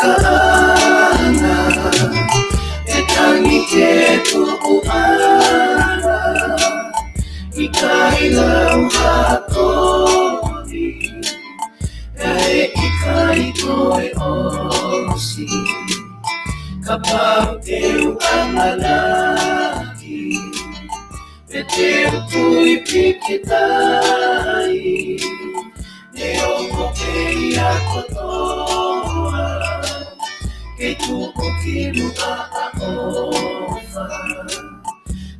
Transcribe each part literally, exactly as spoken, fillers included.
Kaʻana, ʻe tangi ke tuʻu ʻana, ʻikai lau ha toni, ʻe ʻikai toe ʻosi, kapau te u ʻamanaki, pea te u tui pikitai, neongo pē ia kotoa, ke tuku ki muʻa ʻa ʻofa,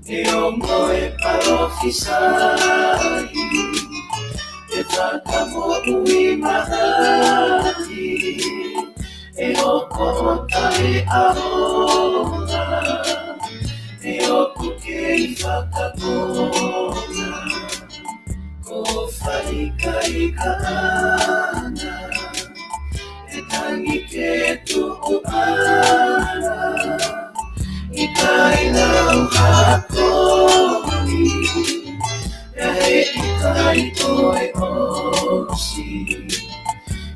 neongo e palōfisai, ʻe fakamoʻui mahaki, ʻe hoko ʻo taʻeʻaonga, ʻe ʻoku kei fakakonga. Ko Faʻikaikaʻana, ʻe tangi ke tuʻu ʻana, ʻikai lau ha toni, ʻe ʻikai toe ʻosi,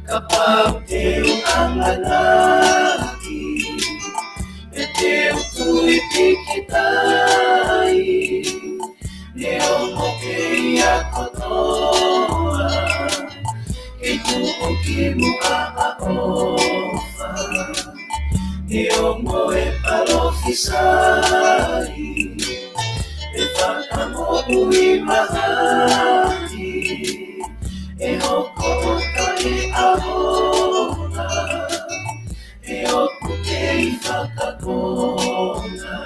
kapau te u ʻamanaki, pea te u tui pikitai, neongo pē ia kotoa, ke tuku ki muʻa ʻa ʻofa, neongo e palōfisai, ʻe fakamoʻui mahaki, ʻe hoko ʻo taʻeʻaonga, ʻe ʻoku kei fakakonga.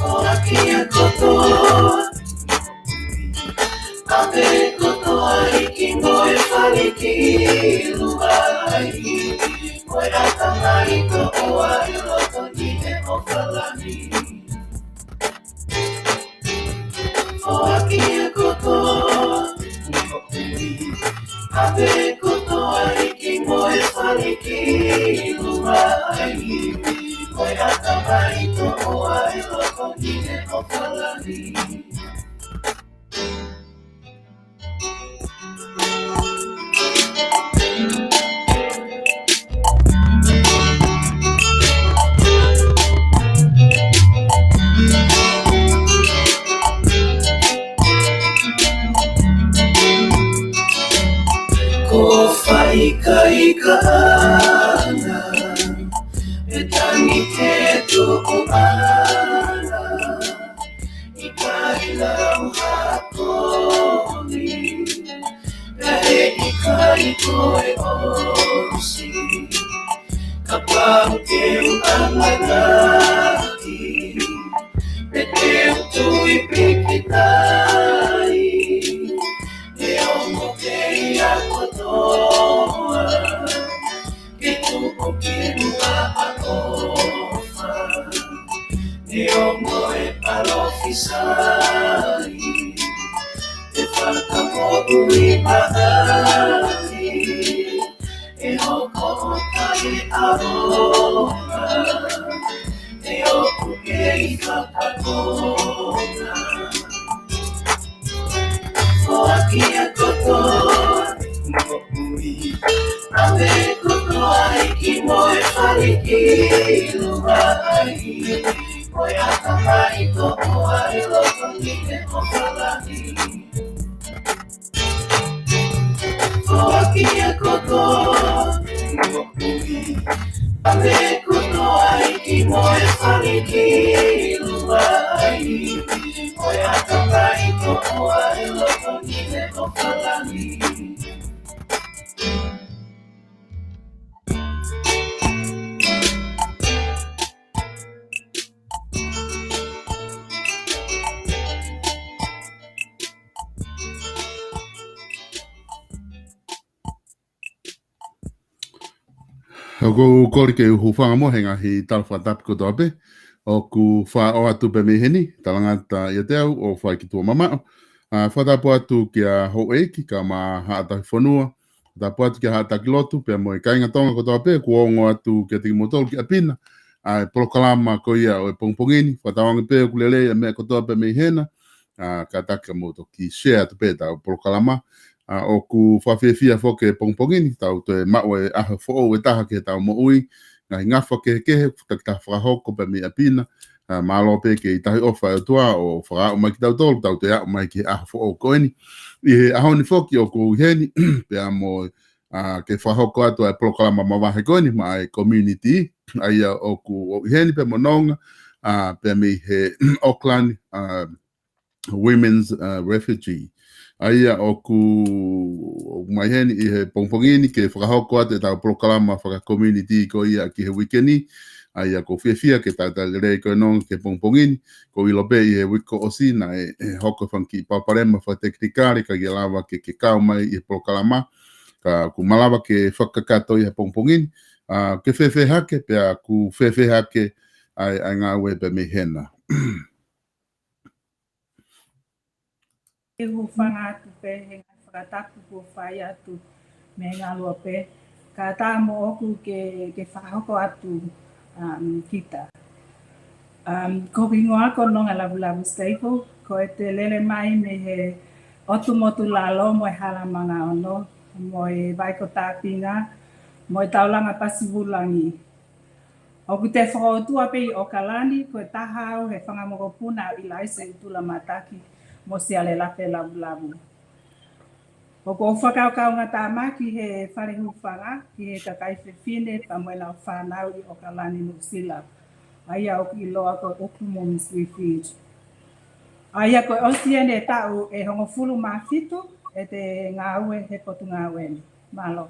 Foaki e kotoa, ʻave kotoa, ʻEiki mo e fale ki Luaʻaivi, ko e ʻatamai toʻoa ʻi loto ni ʻe ʻofa lahi. Foaki e kotoa, ʻave kotoa, ʻEiki mo e fale ki Luaʻaivi, ko e ʻatamai toʻoa ʻi loto ni ʻe ʻofa lahi. Ko Faʻikaikaʻana, ʻe tangi ke tuʻu ʻana, ʻikai lau ha toni, ʻe ʻikai toe ʻosi, kapau te u ʻamanaki, pea te u tui pikitai, neongo pē ia kotoa, ke tuku ki muʻa ʻa ʻofa, neongo e palōfisai, ʻe fakamoʻui mahaki, ʻe hoko ʻo taʻeʻaonga, ʻe ʻoku kei fakakonga. Foaki e kotoa, ʻave kotoa, ʻEiki mo e fale ki Luaʻaivi, ko e ʻatamai toʻoa ʻi loto ni ʻe ʻofa lahi. Foaki e kotoa, ʻave kotoa, ʻEiki mo e fale ki Luaʻaivi, ko e ʻatamai toʻoa ʻi loto ni ʻe ʻofa lahi. ʻOku ou kole ke u hūfanga muʻa he ngaahi tala fakatapu kotoa pē ʻoku faʻo atu pē mei heni, talangata ʻiate au ʻo fai ki tuʻa mamaʻo. ʻA, fakatapu atu kia Houʻeiki kae ʻumaʻā Haʻa Tauhi Fonua, fakatapu atu kia Haʻa Taki Lotu, pea mo e kāinga Tonga kotoa pē kuo ongo atu kiate kimoutolu ki ʻapi na, ʻa e polokalama ko ia ʻo e pongipongi ni. Fakatauange pē ʻoku lelei e meʻa kotoa pē mei hena, ʻa, kātaki ke mou toki share atu pē ʻetau polokalama, ʻA, ʻoku fakafiefia foki he pongipongi ni, tau toe maʻu e ʻaho foʻou ʻe taha ki heʻetau moʻui, ngaahi ngafa kehekehe, takitaha fakahoko pē mei ʻapi na, ʻa, mālō pē ki he ʻi tahi ʻofa ʻa e ʻOtua ʻo fakaaʻu mai kitautolu, tau toe aʻu mai ki he ʻaho foʻou ko eni. ʻI he ʻaho ni foki ʻoku ou ʻi heni, pea mo, ʻa, ke fakahoko atu ʻa e polokalama mavahe ko eni, maʻa e community, ʻa ia ʻoku ou ʻi heni pea mo Nonga, ʻa, pea mei he Auckland, ʻa, Women's, ʻa, Refugee. ʻA ia ʻoku, ʻoku mai heni ʻi he pongipongi ni ke fakahoko atu ʻetau polokalama faka-community ko ia ki he uike ni. ʻA ia ʻoku ou fiefia ke talitali lelei koe Nonga ki he pongipongi ni. ʻOku ou ʻilo pē ʻi he uike kuo ʻosi naʻe, ʻe hoko e fanga kiʻi palopalema fakatekinikale ka ʻikai lava ke, ke kau mai ʻi he polokalama. Ka ʻoku malava ke fakakakato ʻi he pongipongi ni. ʻA, ke fēfē hake, pea ʻoku fēfē hake ʻa e, ʻa e ngāue pē mei hena. ʻE hūfanga atu pē he ngaahi fakatapu kuo fai atu mei he ngaluope. Kae ʻatā moʻoku ke, ke fakahoko atu, um, kita. Um, ko hoku hingoa ko Nonga Lavulavu Staple, ko ʻete lele mai mei he ʻotu motu lalo mo e hala mangaono, mo e vai ko Tāpinga, mo e taulanga pasivulangi. ʻOku te fakaʻotua pē ʻi ʻOkalani, ko e taha au he fanga mokopuna ʻa ʻIlaise ʻUtula Mataki mo Siale Lafe Lavulavu. ʻOku ou fakakaukau ngata mai ki he fale hūfanga, ki he kakai fefine, pea mo ʻenau fānau ʻi ʻOkalani, Nuʻusila. ʻA ia ʻoku ʻiloa ko e Uku Women's Refuge. ʻA ia kuo ʻosi eni e taʻu ʻe hongofulu mā fitu ʻete ngāue he potungāue ni. Mālō.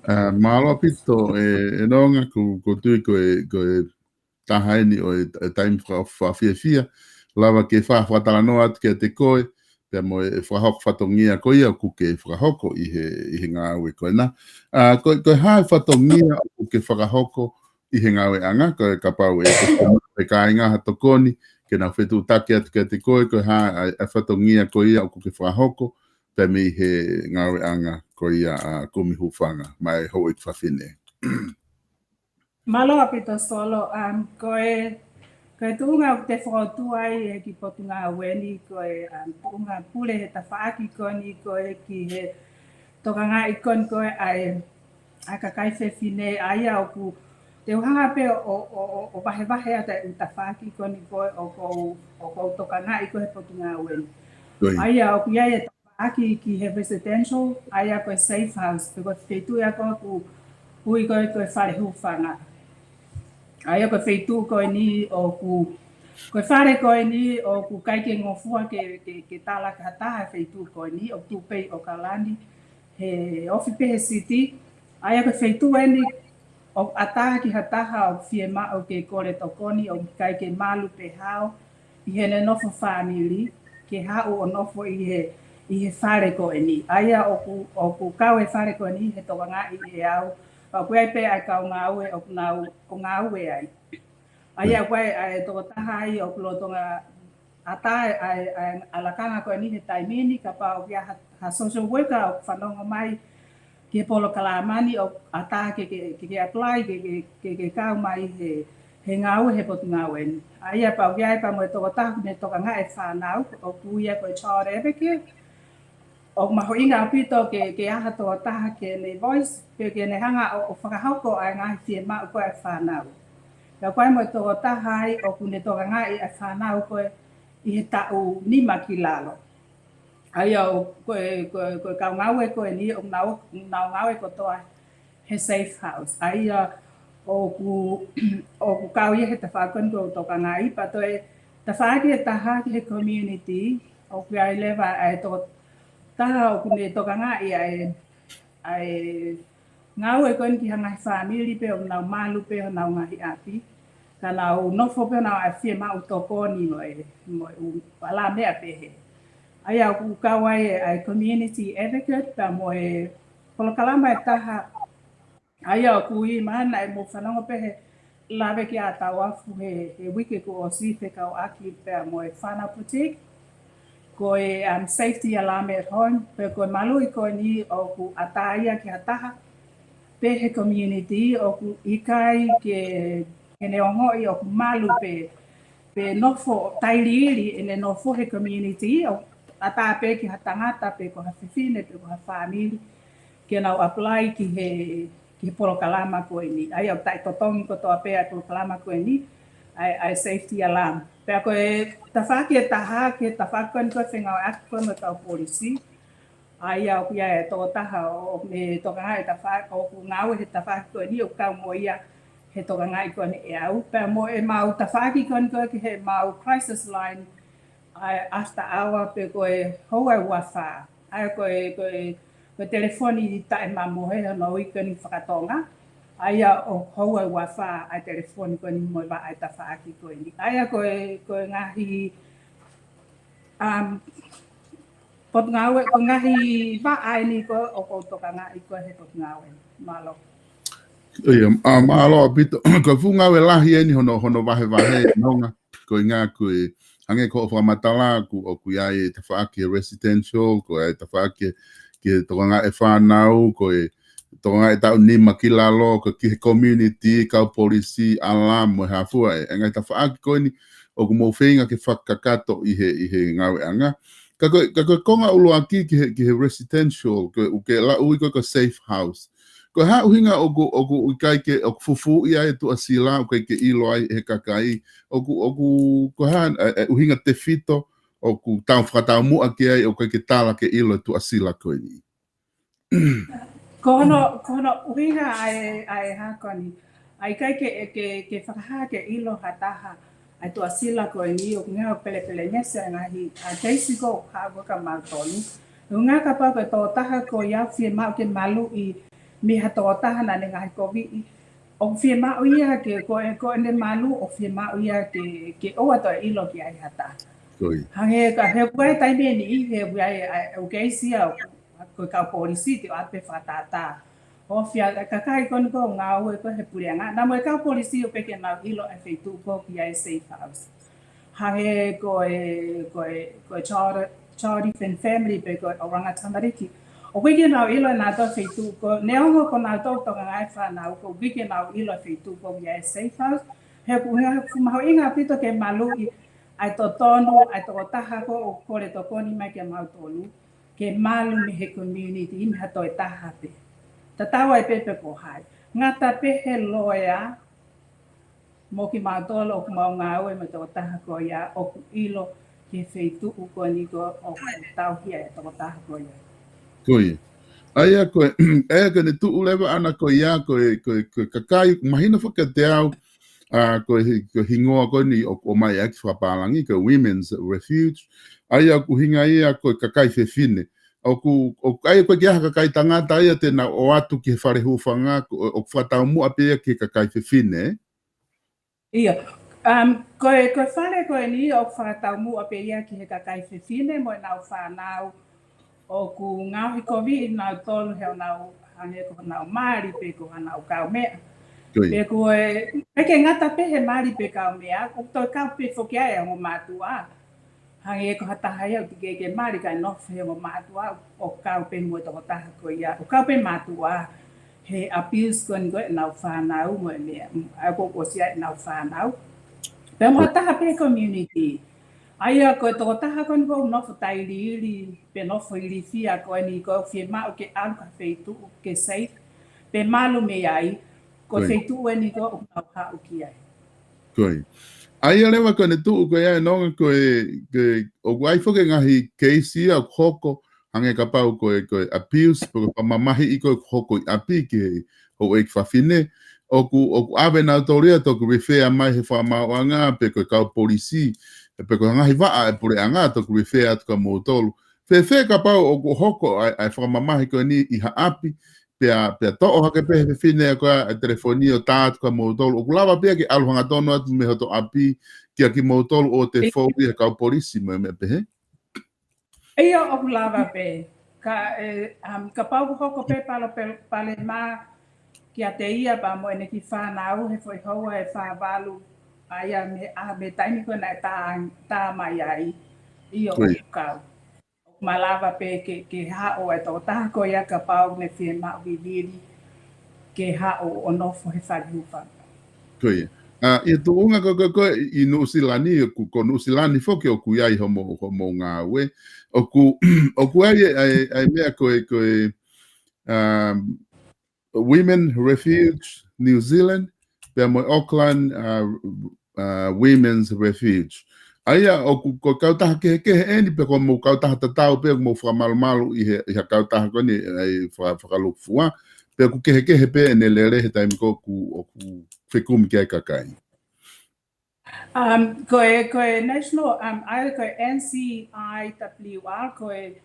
ʻA, mālō ʻaupito, ʻe, ʻe Nonga, ʻoku, ʻoku ou tui ko e, ko e taha eni ʻo e, e taimi faka-, fakafiefia, lava ke fa-, fakatalanoa atu kiate koe, pea mo e fakahoko fatongia ko ia ʻoku ke fakahoko ʻi he, ʻi he ngāue ko ena. ʻA, ko, ko e hā e fatongia ʻoku ke fakahoko ʻi he ngāueʻanga, ko e kapau ʻe, ʻe kāinga ha tokoni, ke nau fetuʻutaki atu kiate koe, ko e hā ʻa e, ʻa e fatongia ko ia ʻoku ke fakahoko, pea mei he ngāueʻanga ko ia ʻa e kumi hūfanga, maʻa e houʻeiki fafine. Mālō ʻaupito Solo, um, ko e, ko e tuʻunga ʻoku te fakaʻotua ai e kiʻi potungāue ni, ko e, um, tuʻunga pule he tafaʻaki ko eni ko e ki he tokangaʻi ko eni ko e ʻa e, ʻa e kakai fefine, ʻa ia ʻoku, te u hanga pē ʻo, ʻo, ʻo, ʻo vahevahe atu e ʻū tafaʻaki ko eni ko e ʻoku ou, ʻoku ou tokangaʻi ko e he potungāue ni. Ko ia. ʻA ia ʻoku ʻi ai e tafaʻaki ki he residential, ʻa ia ko e safe house, pe ko e feituʻu ia ko ē ʻoku ui ko e, ko e fale hūfanga. ʻA ia ko e feituʻu ko eni ʻoku, ko e fale ko eni ʻoku ʻikai ke ngofua ke, ke, ke tala ki ha taha e feituʻu ko eni, ʻoku tuʻu pē ʻi ʻOkalani, he ofi pē he siti. ʻA ia ko e feituʻu eni ʻoku ʻatā ki ha taha ʻoku fiemaʻu ke kole tokoni, ʻoku ʻikai ke malu pe hao, ʻi heʻene nofo fāmili, ke haʻu ʻo nofo ʻi he, ʻi he fale ko eni. ʻA ia ʻoku, ʻoku kau e fale ko eni he tokangaʻi ʻe au, pea ʻoku ʻi ai pē ʻa e kau ngāue ʻoku nau ō ʻo ngāue ai. ʻA ia ʻoku ʻi ai ʻa e tokotaha ai ʻoku lolotonga ʻatā ʻa e, ʻa e, ʻa e lakanga ko eni he taimi ni, kapau ʻoku ʻi ai ha, ha social worker ʻoku fanongo mai ki he polokalama ni ʻoku ʻatā ke, ke, ke, ke apply, ke, ke, ke, ke kau mai he, he ngāue he potungāue ni. ʻA ia pea ʻoku ʻi ai pea mo e tokotaha ʻoku ne tokangaʻi e fānau, ʻoku ui ia ko e child advocate. ʻOku mahuʻinga ʻaupito ke, ke ʻi ai ha tokotaha ke ne voice, pe ke ne hanga ʻo, ʻo fakahoko ʻa e ngaahi fiemaʻu ko ē ʻa e fānau. Pea ʻoku ʻi ai mo e tokotaha ai ʻoku ne tokangaʻi ʻa e fānau ko ē ʻi he taʻu nima ki lalo. ʻA ia ʻoku, ko e, ko e, ko e kau ngāue ko eni ʻoku nau, nau ngāue kotoa he safe house. ʻA ia ʻoku, ʻoku kau ia he tafaʻaki ko eni ʻoku ou tokangaʻi, pea toe tafaʻaki ʻe taha ki he community, ʻoku ʻi ai leva ʻa e tokotaha ʻoku ne tokangaʻi ʻa e, ʻa e ngāue ko eni ki ha ngaahi fāmili pē ʻoku nau malu pē honau ngaahi ʻapi, ka nau nofo pē honau ʻapi ʻo maʻu tokoni mo e, mo e ʻū palani pehē. ʻA ia ʻoku kau ai ʻa e community advocate pea mo e polokalama ʻe taha. ʻA ia ʻoku ui mai naʻa mou fanongo pē he lave ki ai ʻa Tauafu he, he uike kuo ʻosi fekauʻaki pea mo e Whānau Boutique. Ko e, um, safety alarm at home, pe ko e maluʻi ko eni ʻoku ʻatā ia ki ha taha pē he community ʻoku ʻikai ke, ke ne ongoʻi ʻoku malu pe, pe nofo tailiili ʻene nofo he community ʻo, ʻatā pē ki ha tangata pe ko ha fefine pe ko ha fāmili ke nau apply ki he, ki he polokalama ko eni. ʻA ia ʻoku taʻetotongi kotoa pē ʻa e polokalama ko eni, ʻa e, ʻa e safety alarm. Pea ko e tafaʻaki ʻe taha ki he tafaʻaki ko eni ko e fengāueʻaki ko ē mo e kau polisi. ʻA ia ʻoku ʻi ai e tokotaha ʻo, ʻo e tokangaʻi tafaʻaki ʻoku ngāue he tafaʻaki ko eni ʻoku kau mo ia he tokangaʻi ko eni ʻe au. Pea mo ʻemau tafaʻaki ko eni ko ē ki heʻemau crisis line, ʻa e after hour pe ko e houa ʻe ua fā. ʻA ia ko e, ko e, ko e telefoni taʻemamohe hono ui ko eni fakatonga. ʻA ia ʻoku houa ʻe ua fā ʻa e telefoni ko eni mo e vaʻa ʻa e tafaʻaki ko eni. ʻA ia ko e, ko e ngaahi, um, potungāue, ko e ngaahi vaʻa eni ko ē ʻoku ou tokangaʻi ko ē he potungāue. Mālō. ʻIo, ʻa, mālō ʻaupito. Ko e fuʻu ngāue lahi eni hono, hono vahevahe, Nonga, ko e ʻuhinga ko e, hangē ko hoʻo fakamatala, ʻoku, ʻoku ʻi ai e tafaʻaki residential, ko e tafaʻaki ki he tokangaʻi fānau, ko e tokangaʻi taʻu nima ki lalo, ko e ki he community, kau polisi, alarm, mo e hā fua, e, e ngaahi tafaʻaki ko eni, ʻoku mou feinga ke fakakakato ʻi he, ʻi he ngāueʻanga. Ka ko e, ka ko e konga ʻuluaki ki he, ki he residential, ko e ʻoku ke lau ʻi ko e ko e safe house. Ko e hā ʻuhinga ʻoku, ʻoku ʻikai ke, ʻoku fufuuʻi ai e tuʻasila, ʻoku ʻikai ke ʻilo ai he kakai, ʻoku, ʻoku, ko e hā, e, e ʻuhinga tefito, ʻoku tau fakataumuʻa ki ai, ʻoku ʻikai ke tala ke ʻilo e tuʻasila ko eni. Ko hono, ko hono ʻuhinga ʻa e, ʻa e hā ko eni. ʻA ʻikai ke, ke, ke fakahā ke ʻilo ha taha ʻa e tuʻasila ko eni ʻoku nau pelepelengesi ʻa e ngaahi, ʻa e keisi ko ē ʻoku haʻu kia mautolu. ʻUhinga kapau ko e tokotaha ko ia ʻoku fiemaʻu ke maluʻi mei ha tokotaha naʻa ne ngaohikoviʻi. ʻOku fiemaʻu ia ke, ko e, ko ʻene malu, ʻoku fiemaʻu ia ke, ke ʻoua toe ʻilo ki ai ha taha. Ko ia. Hangē ka he ko e taimi ʻe niʻihi he ʻoku ʻi ai, ʻa e, ʻoku keisi ia, ko e kau polisi te u ʻoatu pē fakatātā. ʻOku fiemaʻu e kakai ko eni ʻoku ngāue ko ē he puleʻanga. Naʻa mo e kau polisi ʻoku ʻikai ke nau ʻilo e feituʻu ko ē ʻoku ʻi ai e safe house. Hangē ko e, ko e, ko e Charity, Charity for Family pe ko e ʻOranga Tamariki. ʻOku ʻikai ke nau ʻilo ʻe nautolu e feituʻu ko ē, neongo ko nautolu tokangaʻi fānau, ʻoku ʻikai ke nau ʻilo e feituʻu ko ē ʻoku ʻi ai e safe house. He ʻoku, he ʻoku mahuʻinga ʻaupito ke maluʻi ʻa e totonu, ʻa e tokotaha ko ē ʻoku kole tokoni mai kia mautolu, ke malu mei he community, ʻi mei ha toe taha pē. Tatau ai pē pe ko hai. Ngata pē he loea, mo kimautolu ʻoku mau ngāue mo e tokotaha ko ia ʻoku ʻilo ki he feituʻu ko eni ko ē ʻoku tauhi ai e tokotaha ko ia. Ko ia. ʻA ia ko e, ʻa ia ko ʻene tuʻu leva ʻana ko ia ko e, ko e, ko e kakai, mahino foki kiate au, ʻa, ko e hi-, ko e hingoa ko eni ʻoku ʻomai ʻaki fakapālangi, ko e Women's Refuge. ʻA ia ʻoku ʻuhinga ia ko e kakai fefine. ʻOku, ʻoku, ʻa ia ʻoku ʻikai ke ʻi ai ha kakai tangata ia te nau ō atu ki he fale hūfanga, ko, ʻoku fakataumuʻa pē ia ki he kakai fefine, ē? ʻIo. Um, ko e, ko e fale ko eni ʻoku fakataumuʻa pē ia ki he kakai fefine mo ʻenau fānau ʻoku ngaohikoviʻi nautolu he ʻenau, hangē ko honau mali pe ko honau kaumeʻa. Ko ia. Pe ko e, ʻikai ke ngata pē he mali pe kaumeʻa, ʻoku toe kau pē foki ai e ongo mātuʻa. Hangē ko ha taha ia ʻoku teʻeki ke mali kae nofo he ongo mātuʻa, ʻoku kau pē mo e tokotaha ko ia, ʻoku kau pē mātuʻa he abuse ko eni ko ē ʻenau fānau mo e meʻa, ʻa ia ʻoku ʻosi ʻi ai ʻenau fānau. Pea mo ha taha pē community. ʻA ia ko e tokotaha ko eni ʻoku nofo tailiili, pe nofo ilifia ko eni ʻoku fiemaʻu ke ʻalu ki ha feituʻu ke safe, pe malu mei ai, ko e feituʻu eni ʻoku nau haʻu ki ai. Ko ia. ʻA ia leva ko ʻene tuʻu ko ia ē Nonga ko e, ko e, ʻoku ʻi ai foki e ngaahi keisi ia ʻoku hoko, hangē kapau ko e, ko e abuse, pe ko e fakamamahiʻi ko ē ʻoku hoko ʻi ʻapi ki he houʻeiki fafine, ʻoku, ʻoku ʻave nautolu ia toki refer mai he fakamaauʻanga, pe ko e kau polisi, pe ko e ngaahi vaʻa e puleʻanga toki refer atu kia moutolu. Fēfē kapau ʻoku hoko ʻa e, ʻa e fakamamahi ko eni ʻi ha ʻapi, pea, pea toʻo hake pē he fefine ko ē e telefoni ʻo tā atu kia moutolu. ʻOku lava pē ia ke ʻalu hangatonu atu mei hoto ʻapi kia kimoutolu ʻo toe fou ia he kau polisi mo e meʻa pehē? ʻIo, ʻoku lava pē. Ka, e, um, kapau ʻoku hoko pē palo pe-, palopalema kiate ia pea mo ʻene kiʻi fānau he foʻi houa ʻe fā valu, ʻa ia mei, ʻa, mei he taimi ko ē naʻe tā, tā mai ai. ʻIo, ʻoku kau. ʻOku malava pē ke, ke haʻu e tokotaha ko ia kapau ʻoku ne fiemaʻu vivili ke haʻu ʻo nofo he fale hūfanga. Ko ia. ʻA, ʻi he tuʻunga ko, ko, ko ē ʻi Nuʻusila ni, ʻoku, ko Nuʻusila ni foki ʻoku ʻi ai hoʻomou, hoʻomou ngāue. ʻOku, ʻoku ʻi ai e, ʻa e, ʻa e meʻa ko e, ko e, um, Women Refuge New Zealand, pea mo e Auckland, uh, uh, Women's Refuge. ʻA ia ʻoku, ko e kautaha kehekehe eni pe ko hoʻomou kautaha tatau pē ʻoku mou fakamalumalu ʻi he, ʻi he kautaha ko eni, ʻa e faka-, fakalūkufua, pe ʻoku kehekehe pē ʻene lele he taimi ko ē ʻoku, ʻoku fekumi ki ai e kakai. Um, ko e, ko e National, um, ʻa ia ko e N C I W R, ko e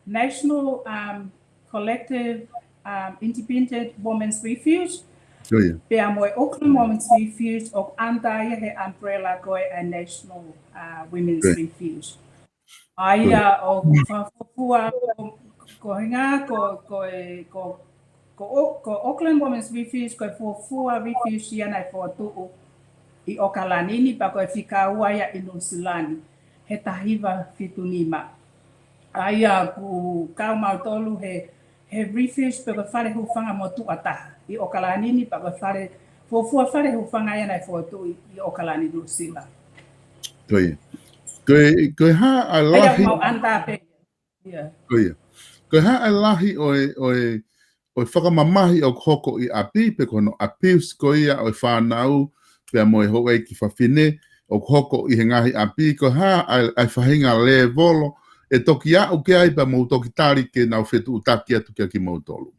National, um, Collective, um, Independent Women's Refuge. Ko ia. Pea mo e Auckland Women's Refuge ʻoku under ia he umbrella ko e ʻa e National, uh, Women's Refuge. ʻA ia ʻoku fakafuofua ko, ko hinga ko, ko e, ko, ko, ko Auckland Women's Refuge, ko e fuofua refuge ia naʻe fokotuʻu ʻi ʻOkalani ni, pea ko e fika ua ia ʻi Nuʻusila ni, he taha hiva fitu nima. ʻA ia ʻoku kau mautolu he, he refuge pe ko e fale hūfanga motuʻa taha ʻi ʻOkalani ni, pea ko e fale, fuofua fale hūfanga ia naʻe fokotuʻu ʻi, ʻi ʻOkalani, Nuʻusila. Ko ia. Ko e, ko e hā ʻa e lahi. Ko ia. Ko e hā ʻa e lahi ʻo e, ʻo e, ʻo e fakamamahi ʻoku hoko ʻi ʻapi, pe ko hono abuse ko ia ʻo e fānau, pea mo e houʻeiki fafine, ʻoku hoko ʻi he ngaahi ʻapi, ko e hā ʻa e, ʻa e faʻahinga lēvolo ʻe toki aʻu ki ai pea mou toki tali ke nau fetuʻutaki atu kia kimoutolu.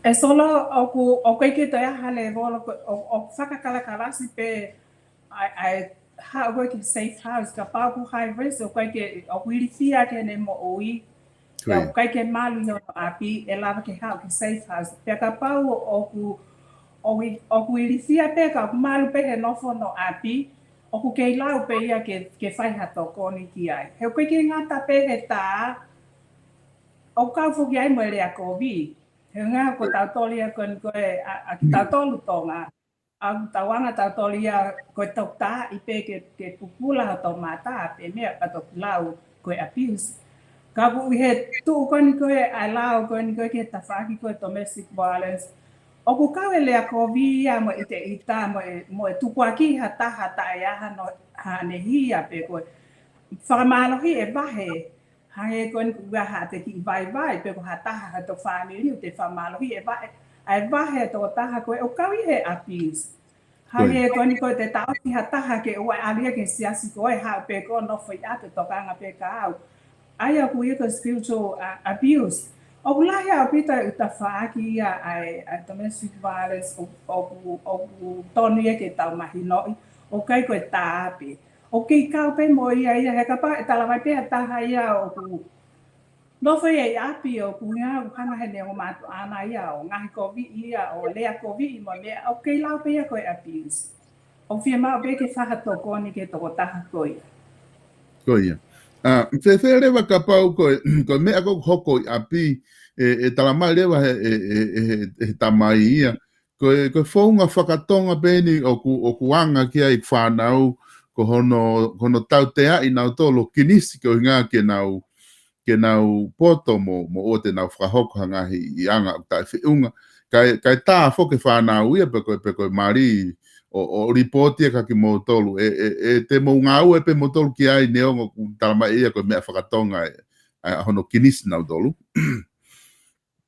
ʻE Solo, ʻoku, ʻoku ʻikai ke toe ʻi ai ha lēvolo, ʻoku, ʻoku fakakalakalasi pē ʻa e, ʻa e haʻu ko ē ki he safe house, kapau ʻoku high risk, ʻoku ʻikai ke, ʻoku ilifia ʻaki ʻene moʻui, ʻoku ʻikai ke malu ʻi hono ʻapi, ʻe lava ke haʻu ki he safe house. Pea kapau ʻoku, ʻoku, ʻoku ilifia pē ka ʻoku malu pē he nofo hono ʻapi, ʻoku kei lau pē ia ke, ke fai ha tokoni ki ai. He ʻoku ʻikai ke ngata pē he tā, ʻoku kau foki ai mo e lea kovi. He ngaahi ko tautolu ia ko eni ko e, ʻa, ʻa kitautolu Tonga, ʻa tauanga tautolu ia ko e toketā ʻi pē ke, ke pupula hoto mata pe meʻa pea toki lau ko e abuse. Ka ʻoku ʻi he tuʻu ko eni ko e ʻa e lao ko eni ko e ki he tafaʻaki ko e domestic violence, ʻoku kau e lea kovi ia mo e ʻiteʻita mo e, mo e tukuakiʻi ha taha taʻe ʻi ai hano, haʻane hia pe ko e fakamālohiʻi e vahe. Hangē ko eni ʻoku ʻi ai haʻate kiʻi vaivai, pe ko ha taha hato fāmili ʻoku te fakamālohiʻi e vahe, ʻa e vahe ʻa e tokotaha ko ē ʻoku kau ʻi he abuse. Hangē ko eni ko ē te taʻofi ha taha ke ʻoua ʻe ʻalu ia ki he siasi ko ē, haʻu pē koe ʻo nofo ʻi ʻapi ʻo tokanga pē kia au. ʻA ia ʻoku ui ia ko e spiritual, uh, abuse. ʻOku lahi ʻaupito e tafaʻaki ia ʻa e, ʻa e domestic violence ʻo, ʻoku, ʻoku tonu ia ke tau mahinoʻi, ʻoku ʻikai ko e tā pē. ʻOku kei kau pē mo ia ia, he kapau ʻe talamai pē ʻe ha taha ia ʻoku nofo ia ʻi ʻapi ʻoku ʻi ai ʻoku hanga heʻene ongo mātuʻa ʻana ia ʻo ngaahi koviʻi ia ʻo lea koviʻi mo e meʻa, ʻoku kei lau pē ia ko e abuse. ʻOku fiemaʻu pē ke fai ha tokoni ki he tokotaha ko ia. Ko ia. ʻA, fēfē leva kapau ko e, ko e meʻa ko ē ʻoku hoko ʻi ʻapi, ʻe, ʻe talamai leva he, ʻe, ʻe, ʻe, ʻe he tamai ia, ko e, ko e founga fakatonga pē eni ʻoku, ʻoku anga ki ai e fānau, ko hono, ko hono tauteaʻi nautolu ʻo kinisi koeʻuhinga ke nau, ke nau poto mo, mo ʻoua te nau fakahoko ha ngaahi ʻi anga ʻoku taʻefeʻunga. Kae, kae tā foki e fānau ia pe ko e, pe ko e mali ʻo, ʻo lipooti ia kia kimoutolu. ʻE, ʻe, ʻe te mou ngāue pē moutolu ki ai neongo ʻoku talamai ia ko e meʻa fakatonga ē, ʻa hono kinisi nautolu.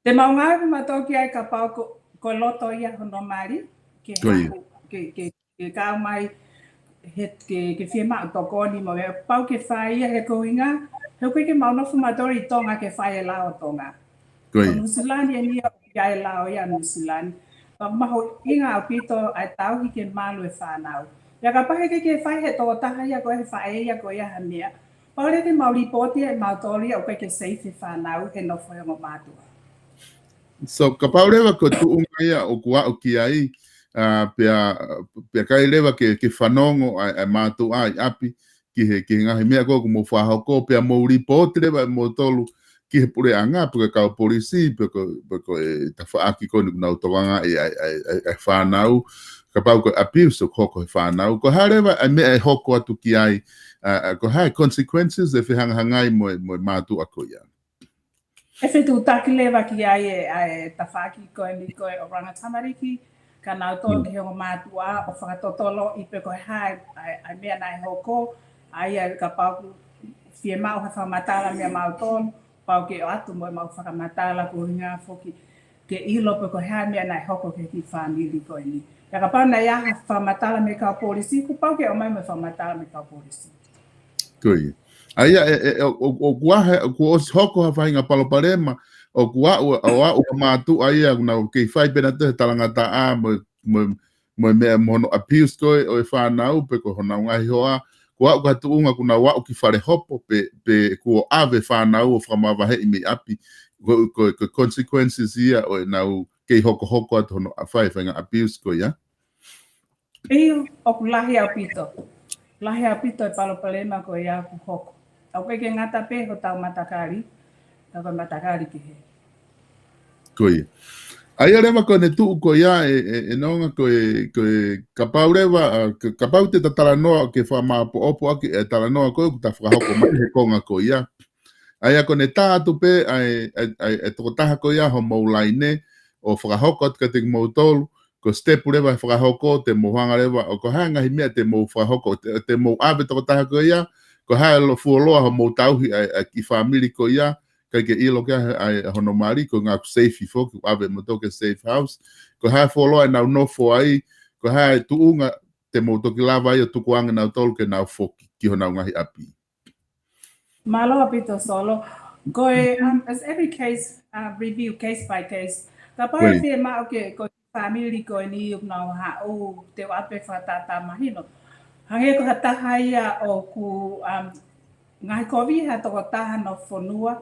Te mau ngāue pē mautolu ki ai kapau ko, ko e loto ia hono mali, ke haʻu, ke, ke, ke kau mai, he, ke, ke fiemaʻu tokoni mo e pau ke fai ia he koeʻuhinga, he ʻoku ʻikai ke mau nofo mautolu ʻi Tonga ke fai e lao ʻo Tonga. Ko Nuʻusila ni eni ia ʻoku ʻi ai e lao ia Nuʻusila ni. Pea mahuʻinga ʻaupito ʻa e tauhi ke malu e fānau. Pea kapau he ʻikai ke fai he tokotaha ia ko ē, he faʻē ia ko ia ha meʻa, pau leva ke mau lipooti ʻe mautolu ia ʻoku ʻikai ke safe e fānau he nofo he ongo mātuʻa. So, kapau leva ko e tuʻunga ia ʻoku aʻu ki ai, ʻa, pea, pea ʻikai leva ke, ke fanongo ʻa e, ʻa e mātuʻa ʻi ʻapi ki he, ki he ngaahi meʻa ko ē ʻoku mou fakahoko, pea mou lipooti leva ʻe moutolu ki he puleʻanga, pe ko e kau polisi, pe ko, pe ko e tafaʻaki ko eni ʻoku nau tokangaʻi ʻa e, ʻa e, ʻa e, ʻa e fānau, kapau ko e abuse ʻoku hoko he fānau, ko e hā leva ʻa e meʻa ʻe hoko atu ki ai, ʻa, ʻa, ko e hā e consequences ʻe fehangahangai mo e, mo e mātuʻa ko ia. ʻE fetuʻutaki leva ki ai e, ʻa e tafaʻaki ko eni ko e oranga tamariki, ka nau tō ki he ongo mātuʻa ʻo fakatotolo ʻi pe ko e hā ʻa e meʻa naʻe hoko, ʻa ia kapau ʻoku fiemaʻu ha fakamatala meia mautolu, pau ke ʻoatu mo ʻemau fakamatala ko e ʻuhinga foki ke ʻilo pe ko e hā meʻa naʻe hoko ki he kiʻi fāmili ko eni. Pea kapau naʻe ʻi ai ha fakamatala mei he kau polisi, kuo pau ke ʻomai mo e fakamatala mei he kau polisi. Ko ia. ʻA ia, ʻoku ʻi ai, ʻoku ʻosi hoko ha faʻahinga palopalema, ʻoku aʻu, ʻo aʻu ha mātuʻa ia, ʻoku nau kei fai pē nautolu he talangataʻa mo, mo, mo e meʻa mo hono abuse ko ē ʻo e fānau pe ko honau ngaahi hoa, kuo aʻu ki ha tuʻunga kuo nau aʻu ki fale hopo pe, pe kuo ʻave fānau ʻo fakamavaheʻi mei ʻapi, ko, ko, ko e consequences ia ʻo ʻenau kei hokohoko atu hono fai faʻahinga abuse ko ia. ʻIo, ʻoku lahi ʻaupito. Lahi ʻaupito e palopalema ko ia ʻoku hoko. ʻOku ʻikai ke ngata pē hotau matakali, ka ko e matakali kehe. Ko ia. ʻA ia leva ko ʻene tuʻu ko ia ē, ē, ē Nonga ko e, ko e kapau leva, ʻa, ka-, kapau te ta talanoa ke fakamāʻopoʻopo ʻaki e talanoa ko ē ʻoku ta fakahoko mai he konga ko ia. ʻA ia ko ʻene tā atu pē ʻa e, ʻa e, ʻa e, ʻa e tokotaha ko ia homou laine ʻo fakahoko atu kiate kimoutolu, ko e step leva he fakahoko te mou hanga leva ʻo ko e hā e ngaahi meʻa te mou fakahoko, te, te mou ʻave tokotaha ko ia, ko e hā e lo-, fuoloa homou tauhi ʻa e, ʻa e kiʻi fāmili ko ia, kae ke ʻilo ki ai ʻa e, ʻa e hono mali, ko e ʻuhinga ʻoku safe foki, ʻave moutolu ki he safe house, ko e hā e fuoloa ʻenau nofo ai, ko e hā e tuʻunga te mou toki lava ai ʻo tukuange nautolu ke nau foki ki honau ngaahi ʻapi. Mālō ʻaupito Solo. Ko e, um, as every case, uh, review case by case. Kapau ʻe fiemaʻu ke, ko e fāmili ko eni ʻoku nau haʻu, te u ʻave fakatātā mahino. Hangē ko ha taha ia ʻoku, um, ngaahi kovi ha tokotaha nofo fonua,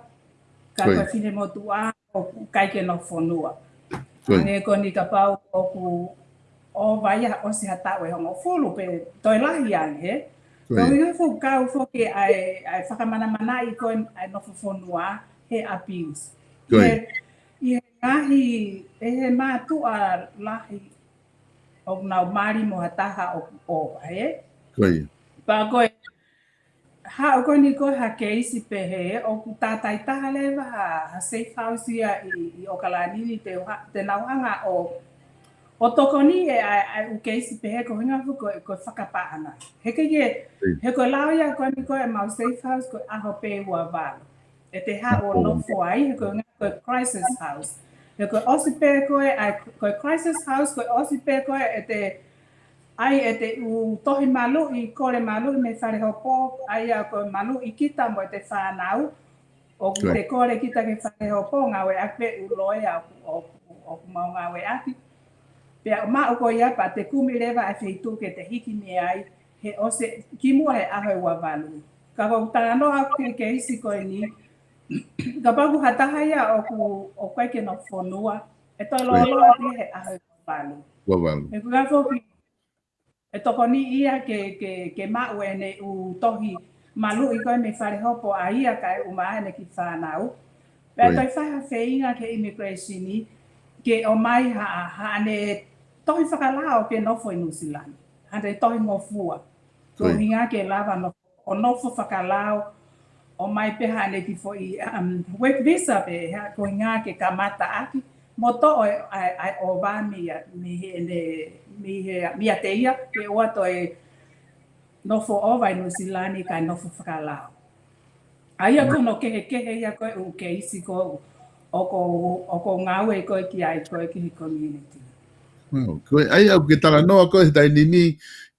ka ko e finemotuʻa ʻoku ʻikai ke nofo fonua. Hangē ko eni kapau ʻoku ʻova ia ʻosi ha taʻu ʻe hongofulu pe toe lahi ange, he. Ko e ʻuhinga ʻoku kau foki ʻa e, ʻa e fakamanamanaʻi ko ē ʻa e nofo fonua he abuse. ʻI he, ʻi he ngaahi, ʻe he mātuʻa lahi ʻoku nau mali mo ha taha ʻoku ʻova, he. Pea ko e haʻu ko eni ko e ha keisi pehē, ʻoku tātaitaha leva ha, ha safe house ia ʻi, ʻi ʻOkalani ni te u ha-, te nau hanga ʻo, ʻo tokoni ʻe ʻa e, ʻa e ʻū keisi pehē ko e ʻuhinga foki ko e, ko e fakapaʻanga. He ʻikai ke, he ko e lao ia ko eni ko e mau safe house ko e ʻaho pē ua valu. ʻE te haʻu ʻo nofo ai, he ko e ʻuhinga ko e crisis house. He ko e ʻosi pē ko e, ʻa e, ko e crisis house, ko e ʻosi pē ko e ʻe te ʻai ʻete ʻū tohi maluʻi, kole maluʻi mei fale hopo, ʻa ia ko e maluʻi kita mo ʻete fānau, ʻoku te kole kita ki fale hopo, ngāueʻaki pē ʻū loea ʻoku, ʻoku, ʻoku mau ngāueʻaki. Pea ʻo maʻu ko ia pea te kumi leva ʻa e feituʻu ke te hiki mei ai, he ʻosi kimuʻa he ʻaho ʻe ua valu. Ka ko ʻeku talanoa ʻaku ki he keisi ko eni, kapau ʻoku ha taha ia ʻoku, ʻoku ʻikai ke nofo fonua, ʻe toe lōloa pē he ʻaho ʻe ua valu. Ua valu. He ko e ʻuhinga foki, ʻe tokoni ia ke, ke, ke maʻu ʻene ʻū tohi maluʻi ko ē mei fale hopo ʻa ia kae ʻumaʻā ʻene kiʻi fānau. Pea toe fai ha feinga ki he immigration ni, ke ʻomai ha, haʻane tohi fakalao ke nofo ʻi Nuʻusila ni. Haʻane tohi ngofua. Ko e ʻuhinga ke lava nofo ʻo nofo fakalao, ʻomai pē haʻane kiʻi foʻi, um, work visa pē, ha, ko e ʻuhinga ke kamata ʻaki, mo toʻo e, ʻa e, ʻa e ʻova mei, mei heʻene, mei he, meiate ia, ke ʻoua toe nofo ʻova ʻi Nuʻusila ni kae nofo fakalao. ʻA ia ko hono kehekehe ia ko e ʻū keisi ko ē ʻoku ou, ʻoku ou ngāue ko ē ki ai ko ē ki he community. Ko e ʻai ʻaku ke talanoa ko ē he taimi ni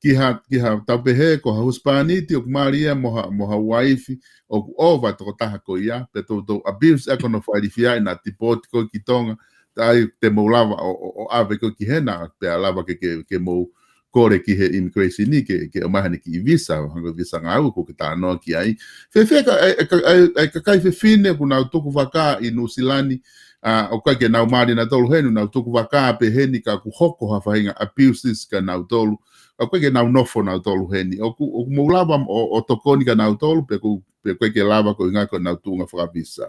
ki ha, ki ha tau pehē ko ha husepāniti ʻoku mali ia mo ha, mo ha uaifi ʻoku ʻova tokotaha ko ia, pea toutou abuse ʻaki hono fakailifia ʻi he tipoti ko ē ki Tonga, ʻai te mou lava ʻo, ʻo, ʻo ʻave ko ē ki hena, pea lava ke, ke, ke mou kole ki he immigration ni ke, ke ʻomai haʻane kiʻi visa, hangē ko e visa ngāue ʻoku ke talanoa ki ai. Fēfē ka, ʻa e, ʻa e, ʻa e, ʻa e kakai fefine ʻoku nau tuku vaka ʻi Nuʻusila ni, ʻa, ʻoku ʻikai ke nau mali nautolu heni, nau tuku vaka pē heni ka ʻoku hoko ha faʻahinga abuses kia nautolu, ʻoku ʻikai ke nau nofo nautolu heni. ʻOku, ʻoku mou lava ʻo, ʻo tokoni kia nautolu, pe ʻoku, pe ʻoku ʻikai ke lava ko e ʻuhinga ko ʻenau tuʻunga fakavisa.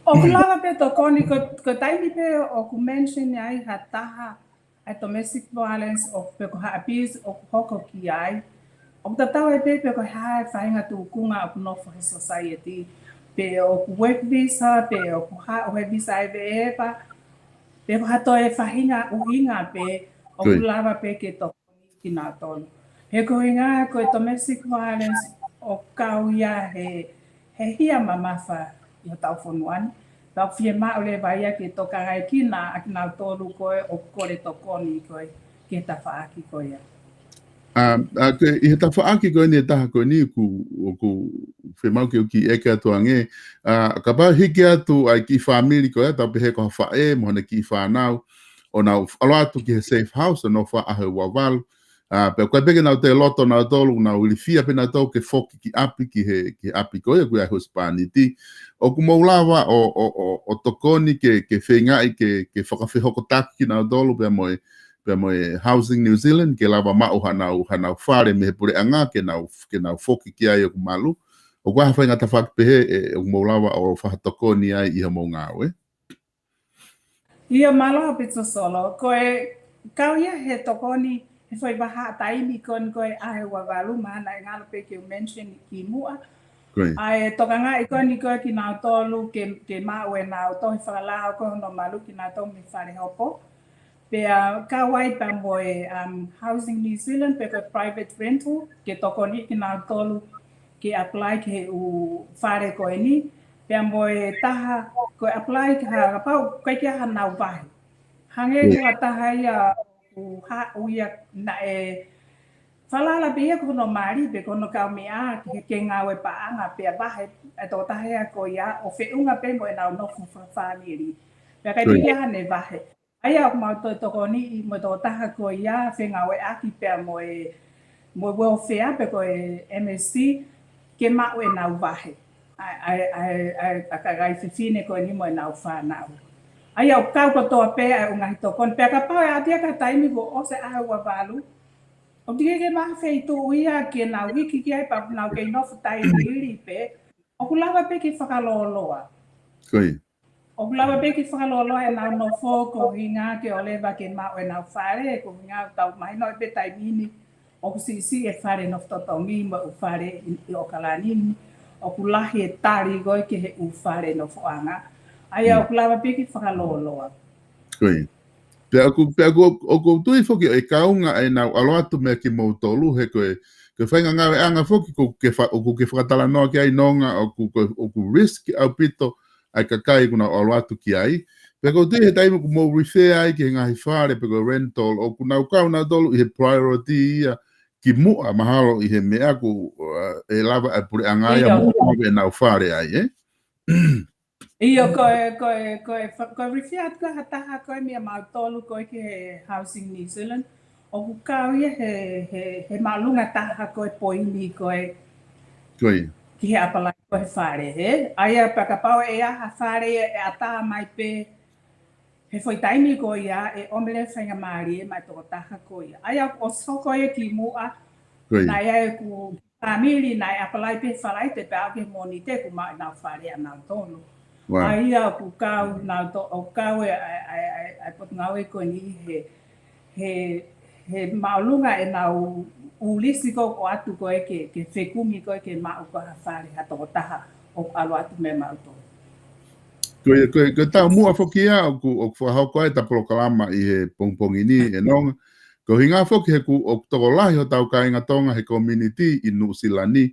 ʻOku lava pē tokoni ko, ko e taimi pē ʻoku mention ai ha taha ʻa e domestic violence ʻo pe ko ha abuse ʻoku hoko ki ai. ʻOku tatau ai pē pe ko e hā e faʻahinga tūkunga ʻoku nofo he society. Pe ʻoku work visa, pe ʻoku haʻu he visa ʻe veʻe pē. Pe ko ha toe faʻahinga ʻuhinga pē ʻoku lava pē ke tokoni kinautolu. He ko e ʻuhinga ko e domestic violence ʻoku kau ia he, he hia mamafa ʻi hotau fonua ni. Tau fiemaʻu leva ia ke tokangaʻi kinautolu ko ē ʻoku kole tokoni ko ē ki he tafaʻaki ko ia. ʻA, ʻa, ko e, ʻi he tafaʻaki ko eni ʻe taha ko eni ʻoku, ʻoku fiemaʻu ke u kiʻi ʻeke atu ange. ʻA, kapau hiki atu ʻa e kiʻi fāmili ko ia, tau pehē ko ha faʻē, mo hona kiʻi fānau, ʻo nau ʻalu atu ki he safe house, ʻo nofo ʻaho ʻe ua valu. ʻA, pea ko e pehē ke nau toe loto nautolu, nau ilifia pē nautolu ke foki ki ʻapi, ki he, ki he ʻapi ko ia, ko ia husepāniti. ʻOku mou lava ʻo, ʻo, ʻo, ʻo tokoni ke, ke feingaʻi, ke, ke fakafehokotaki kinautolu, pea mo e, pea mo e Housing New Zealand, ke lava maʻu hanau, hanau fale mei he puleʻanga, ke nau, ke nau foki ki ai ʻoku malu. ʻOku ʻi ai ha faʻahinga tafaʻaki pehē, ʻe, ʻoku mou lava ʻo fakatokoni ai ʻi hoʻomou ngāue. ʻIo, mālō ʻaupito Solo. Ko e kau ia he tokoni, he foʻi vahaʻa taimi ko eni ko e ʻaho ʻe ua valu, mahalo naʻe ngalo pē ke u mention kimuʻa. Ko ia. ʻA e tokangaʻi ko eni ko ē kinautolu ke, ke maʻu ʻenau tohi fakalao ko hono malu kinautolu mei fale hopo. Pea kau ai pea mo e, um, Housing New Zealand pe ko e private rental, ke tokoni kinautolu ke apply ki he ʻū fale ko eni. Pea mo e taha, ko e apply ki ha, kapau ʻoku ʻikai ke ʻi ai hanau vahe. Hangē ko ha taha ia ʻoku haʻu ia naʻe falala pē ia ko hono mali pe ko hono kaumeʻa ki he, ki he ngāue paʻanga pea vahe, ʻa e tokotaha ia ko ia ʻo feʻunga pē mo ʻenau nofo fakafāmili. Pea ʻikai pē ke ʻi ai haʻane vahe. ʻA ia ʻoku mau toe tokoniʻi mo e tokotaha ko ia fengāueʻaki pea mo e, mo e welfare pe ko e M S C ke maʻu ʻenau vahe. ʻA e, ʻa e, ʻa e, ʻa e, ʻa e kakai fefine ko eni mo ʻenau fānau. ʻA ia ʻoku kau kotoa pē ʻa e ʻū ngaahi tokoni. Pea kapau ʻe ʻalu ia ki ha taimi kuo ʻosi ʻaho ʻe ua valu, ʻoku teʻeki ke maʻu ha feituʻu ia ke nau hiki ki ai pea nau kei nofo taimi lili pē. ʻOku lava pē ke fakalōloa. Ko ia. ʻOku lava pē ke fakalōloa ʻenau nofo ko e ʻuhinga ke ʻoua leva ke maʻu ʻenau fale, ko e ʻuhinga ʻoku tau mahinoʻi pē taimi ni ʻoku siʻisiʻi e fale nofo totongi mo e ʻū fale ʻi, ʻi ʻAokalani ni, ʻoku lahi e tali ko ē ki he ʻū fale nofoʻanga. ʻA ia ʻoku lava pē ke fakalōloa. Ko ia. Pea ʻoku, pea ʻoku, ʻoku ou tui foki ʻe kaunga ʻenau ʻalu atu meia kimoutolu, he ko e, ko e faʻahinga ngāueʻanga foki ʻoku ke fa-, ʻoku ke fakatalanoa ki ai Nonga, ʻoku, ko, ʻoku risk ʻaupito ʻa e kakai ʻoku nau ʻalu atu ki ai. Pea ʻoku ou tui he taimi ʻoku mou refer ai ki he ngaahi fale pe ko e rental, ʻoku nau kau nautolu ʻi he priority ia kimuʻa mahalo ʻi he meʻa ʻoku, uh, ʻe lava ʻa e puleʻanga ia ʻio, mo ʻenau fale ai, ē? ʻIo, ko e, ko e, ko e fa-, ko e refer atu ko ē ha taha ko ē meia mautolu ko ē ki he Housing New Zealand, ʻoku kau ia he, he, he māʻolunga taha ko ē poini ko ē Ko ia. ki he apply ko ē he fale, hē? ʻA ia pea kapau ʻe ʻi ai ha fale ʻe ʻatā mai pē he foʻi taimi ko ia ʻe ʻomi leva e faingamālie maʻa e tokotaha ko ia. ʻA ia ʻoku ʻosi hoko ia kimuʻa, Ko ia. naʻe ʻi ai ʻeku fāmili naʻe apply pē he Falaite pea aʻu ki he Mōnite kuo maʻu ʻenau fale ʻanautolu. Wow. ʻA ia ʻoku kau nautolu, ʻoku kau e, ʻa e, ʻa e, ʻa e, ʻa e Potungāue ko eni he, he, he māʻolunga ʻenau ʻū lisi ko ē ʻoku ʻoatu ko ē ke, ke fekumi ko ē ke maʻu ko ē ha fale ha tokotaha ʻoku ʻalu atu meia mautolu. Ko e, ko e, ko e taumuʻa foki ia ʻoku, ʻoku fakahoko ai ʻeta polokalama ʻi he pongipongi ni ʻe Nonga. Ko e ʻuhinga foki he ʻoku, ʻoku tokolahi hotau kāinga Tonga he community ʻi Nuʻusila ni.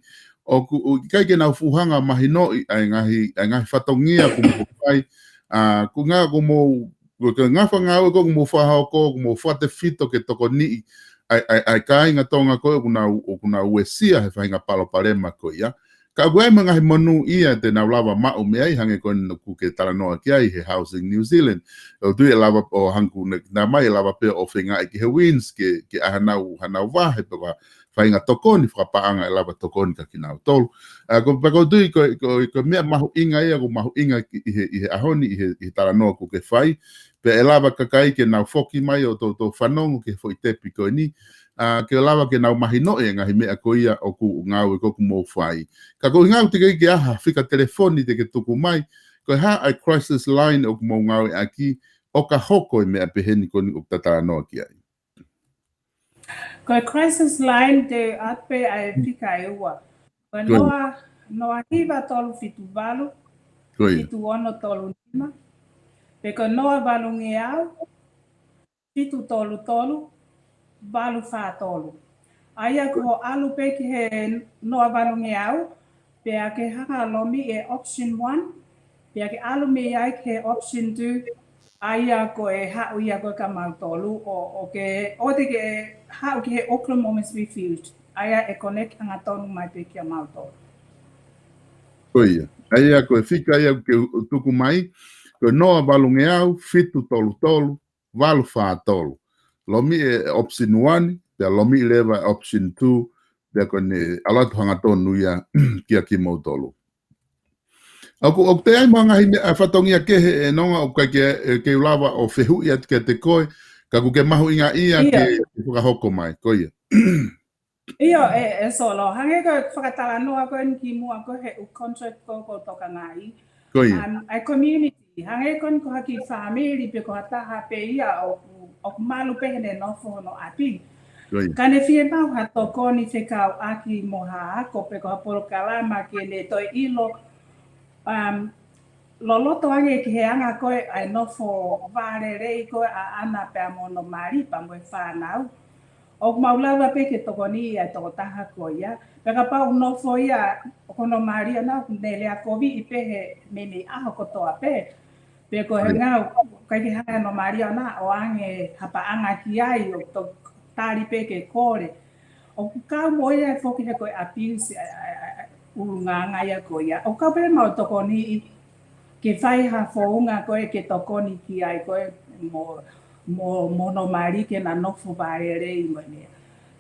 ʻOku, ʻoku ʻikai ke nau fuʻu hanga mahinoʻi ʻa e ngaahi, ʻa e ngaahi fatongia ʻoku mou fai, ʻa, ko e ʻuhinga ʻoku mou, ko e ngaahi ngāue ʻoku mou fakahoko, ʻoku mou fakatefito ke tokoniʻi ʻa e, ʻa e, ʻa e kāinga Tonga ko ē ʻoku nau, ʻoku nau uesia he faʻahinga palopalema ko ia. Ka ʻoku ʻi ai mo e ngaahi monūʻia te nau lava maʻu mei ai hangē ko eni ʻoku ke talanoa ki ai he Housing New Zealand. ʻOku ou tui ʻe lava ʻo hangē ko ʻena mai ʻe lava pē ʻo feingaʻi ki he WINZ ke, ke ʻai hanau, hanau vahe pe ko ha faʻahinga tokoni fakapaʻanga ʻe lava tokoni kia kinautolu. ʻA, ko, pea ʻoku ou tui ko, ko, ko e meʻa mahuʻinga ia, ʻoku mahuʻinga ki, ʻi he, ʻi he ʻaho ni, ʻi he, ʻi he talanoa ʻoku ke fai. Pea ʻe lava kakai ke nau foki mai ʻo toutou fanongo ki he foʻi tepi ko eni, ʻa, ke lava ke nau mahinoʻi e ngaahi meʻa ko ia ʻoku ngāue ko ē ʻoku mou fai. Ka ko e ʻuhinga ʻoku teʻeki ke ʻi ai ha fika telefoni te ke tuku mai, ko e hā ʻa e crisis line ʻoku mou ngāueʻaki ʻo ka hoko e meʻa pehē ni ko eni ʻoku ta talanoa ki ai? Ko e crisis line te u ʻoatu pē ʻa e fika ʻe ua. Ko e Ko ia. noa, noa hiva tolu fitu valu, Ko ia. fitu ono tolu nima. Pe ko e noa valungeau, fitu tolu tolu, valu fā tolu. ʻA ia ko hoʻo ʻalu pē ki he noa valungeau, pea ke hanga lomi e option one, pea ke ʻalu mei ai ki he option two, ʻa ia ko e haʻu ia ko ē kia mautolu, ʻo, ʻo ke, ʻoua te ke haʻu ki he Auckland Women's Refuge, ʻa ia ʻe connect hangatonu mai pē kia mautolu. Ko ia. ʻA ia ko e fika ia ke u tuku mai, ko e noa valungeau, fitu tolu tolu, valu fā tolu. Lomi e option one, pea lomi leva e option two, pea ko ʻene ʻalu atu hangatonu ia kia kimoutolu. ʻOku, ʻoku toe ʻi ai mo ha ngaahi meʻa, ʻa, fatongia kehe ʻe Nonga ʻoku ʻikai ke, ʻe, ke u lava ʻo fehuʻi atu kiate koe, ka ʻoku ke mahuʻingaʻia ke, ke fakahoko mai, ko ia. ʻIo, ʻe, ʻe Solo, hangē ko e fakatalanoa ko eni kimuʻa ko e ʻū contract ko ē ʻoku ou tokangaʻi. Ko ia. Um, ʻa e community, hangē ko eni ko ha kiʻi fāmili pe ko ha taha pē ia ʻoku, ʻoku malu pē heʻene nofo hono ʻapi. Ko ia. Ka ne fiemaʻu ha tokoni fekauʻaki mo ha ako pe ko ha polokalama ke ne toe ʻilo, um, loloto ange ki he anga ko ē ʻa e nofo vālelei ko ē ʻaʻana pea mo hono mali pea mo e fānau. ʻOku mau lava pē ke tokoniʻi ʻa e tokotaha ko ia. Pea kapau ʻoku nofo ia ʻoku hono mali ʻaʻana ʻoku ne lea koviʻi pē he meimei ʻaho kotoa pē. Pe ko e ngāue, ʻikai ke hanga hono mali ʻaʻana ʻo ʻoange ha paʻanga ki ai ʻo to-, tali pē ke kole. ʻOku kau mo ia foki he ko e abuse ʻa e, ʻa e, ʻa e, ʻa e ʻulungaanga ia ko ia. ʻOku kau pē mau tokoniʻi ke fai ha founga ko ē ke tokoni ki ai ko ē mo, mo, mo hono mali ke na nofo vālelei mo e meʻa.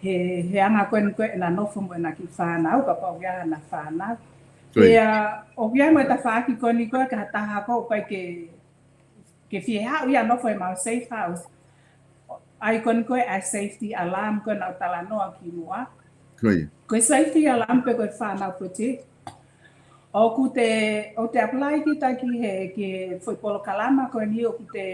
He, he anga ko eni ko ē na nofo mo ʻena kiʻi fānau, kapau ʻoku ʻi ai haʻana fānau. Ko ia. Pea, ʻoku ʻi ai mo e tafaʻaki ko eni ko ē ki ha taha ko ē ʻoku ʻikai ke, ke fie haʻu ia ʻo nofo he mau safe house. ʻA ia ko eni ko ē ʻa e safety alarm ko ē naʻa ku talanoa kimuʻa. Ko ia. Ko e safety alarm pe ko e fānau protect. ʻOku te, ʻoku te apply kita ki he, ki he foʻi polokalama ko eni ʻoku te,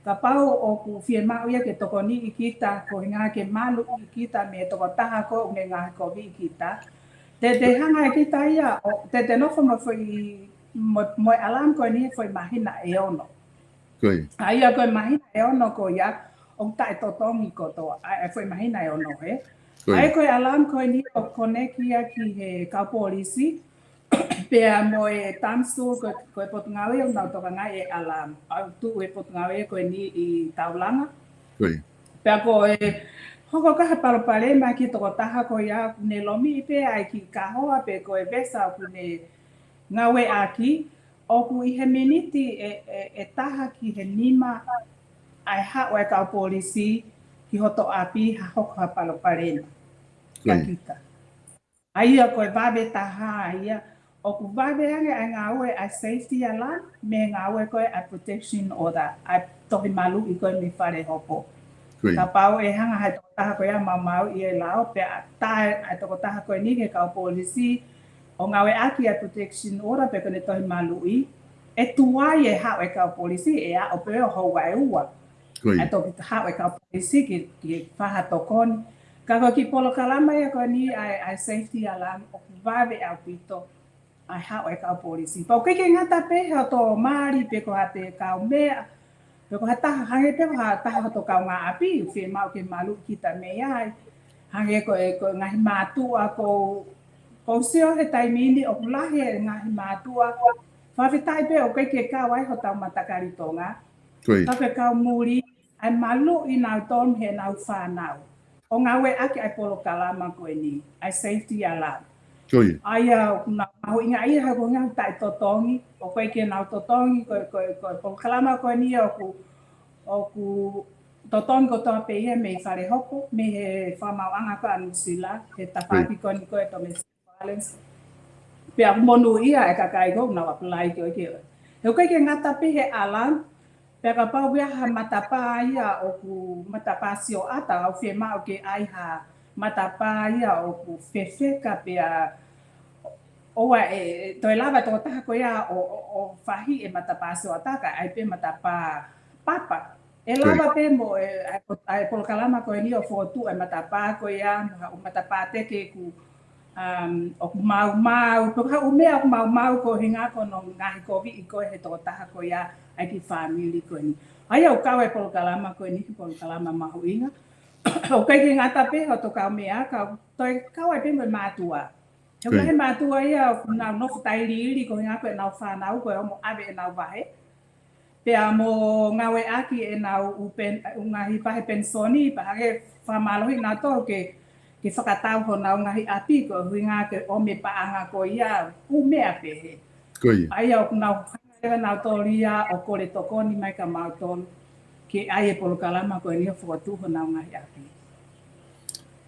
kapau ʻoku fiemaʻu ia ke tokoniʻi kita ko e ʻuhinga ke maluʻi kita mei he tokotaha ko ē ʻoku ne ngaohikoviʻi kita. Te, te hanga ʻe kita ia, ʻo, te, te nofo mo e foʻi, mo, mo e alarm ko eni he foʻi māhina ʻe ono. Ko ia. ʻA ia ko e māhina ʻe ono ko ia, ʻoku taʻetotongi kotoa, ʻa e foʻi māhina ʻe ono he. Ko ia. ʻA ia ko e alarm ko eni ʻoku connect ia ki he kau polisi, pea mo e Dam School ko, ko e potungāue ʻoku nau tokangaʻi e alarm. ʻOku tuʻu e potungāue ko eni ʻi Taulanga. Ko ia. Pea ko e hoko ko ē ha palopalema ki he tokotaha ko ia, ʻoku ne lomiʻi pē ʻa e kiʻi kahoa pe ko e vesa ʻoku ne ngāueʻaki, ʻoku ʻi he miniti ʻe, ʻe, ʻe taha ki he nima ʻa e haʻu ʻa e kau polisi ki hoto ʻapi ha hoko ha palopalema. Ko ia. Kia kita. ʻA ia ko e vave taha ia, ʻoku vave ange ʻa e ngāue ʻa e safety alarm mei he ngāue ko ē ʻa e protection order, ʻa e tohi maluʻi ko ē mei fale hopo. Ko ia. Kapau ʻe hanga ʻe he tokotaha ko ia ʻo maumauʻi e lao, pea tā ʻa e tokotaha ko eni ki he kau polisi ʻo ngāueʻaki ʻa e protection order pe ko ʻene tohi maluʻi, ʻe tuai e haʻu e kau polisi, ʻe aʻu pē ʻo houa ʻe ua. Ko ia. ʻE toki haʻu e kau polisi ke, ke fai ha tokoni. Ka ko e kiʻi polokalama ia ko eni ʻa e, ʻa e safety alarm ʻoku vave ʻaupito ʻa e haʻu e kau polisi. Pea ʻoku ʻikai ke ngata pē he hoto mali pe ko ha toe kaumeʻa, pe ko ha taha, hangē pē ko ha taha hoto kaungāʻapi, ʻoku fiemaʻu ke maluʻi kita mei ai. Hangē ko e, ko e ngaahi mātuʻa ʻoku, ʻoku ou sio he taimi ni ʻoku lahi e ngaahi mātuʻa. Fakafetaʻi pē ʻoku ʻikai ke kau ai hotau matakali Tonga. Ko ia. Ka ko e kau muli, ʻa e maluʻi nautolu mei heʻenau fānau. ʻO ngāueʻaki ʻa e polokalama ko eni, ʻa e safety alarm. Ko ia. ʻA ia, ʻoku nau mahuʻingaʻia he ko e ngaahi taʻetotongi, ʻoku ʻikai ke nau totongi, ko, ko, ko e polokalama ko eni ʻoku, ʻoku totongi kotoa pē ia mei fale hopo, mei he fakamaauʻanga ko ē ʻa Nuʻusila, he tafaʻaki ko eni ko e domestic violence. Pea ʻoku monūʻia e kakai ko ē ʻoku nau apply ki ai. He ʻoku ʻikai ke ngata pē he alarm, pea kapau ʻoku ʻi ai ha matapā ia ʻoku matapā sioʻata, ʻoku fiemaʻu ke ʻai ha matapā ia ʻoku fefeka pea ʻoua ʻe, ʻe toe lava tokotaha ko ia ʻo, ʻo, ʻo fahi e matapā sioʻata kae ʻai pē matapā papa. ʻE lava pē mo e, ʻa e, ʻa e polokalama ko eni ʻo fokotuʻu e matapā ko ia, mo haʻu matapā teke ʻoku, um, ʻoku maumau, pe ko haʻu meʻa ʻoku maumau ko e ʻuhinga ko hono ngaohikoviʻi ko ē he tokotaha ko ia, ʻa e kiʻi fāmili ko eni. ʻA ia ʻoku kau e polokalama ko eni, kiʻi polokalama mahuʻinga. ʻOku ʻikai ke ngata pē hoto kaumeʻa, ka ʻoku toe kau ai pē mo e mātuʻa. He ko e lahi e mātuʻa ia ʻoku nau nofo tailiili ko e ʻuhinga ko ʻenau fānau ko e ō mo ʻave ʻenau vahe. Pea mo ngāueʻaki ʻenau ʻū pen-, ʻū ngaahi vahe penisoni, pea hangē fakamālohiʻi nautolu ke, ke fakatau honau ngaahi ʻapi ko e ʻuhinga ke ʻomi e paʻanga ko ia, ʻū meʻa pehē. Ko ia. ʻA ia ʻoku nau hanga leva nautolu ia ʻo kole tokoni mai kia mautolu ke ʻai e polokalama ko eni ʻo fokotuʻu honau ngaahi ʻapi.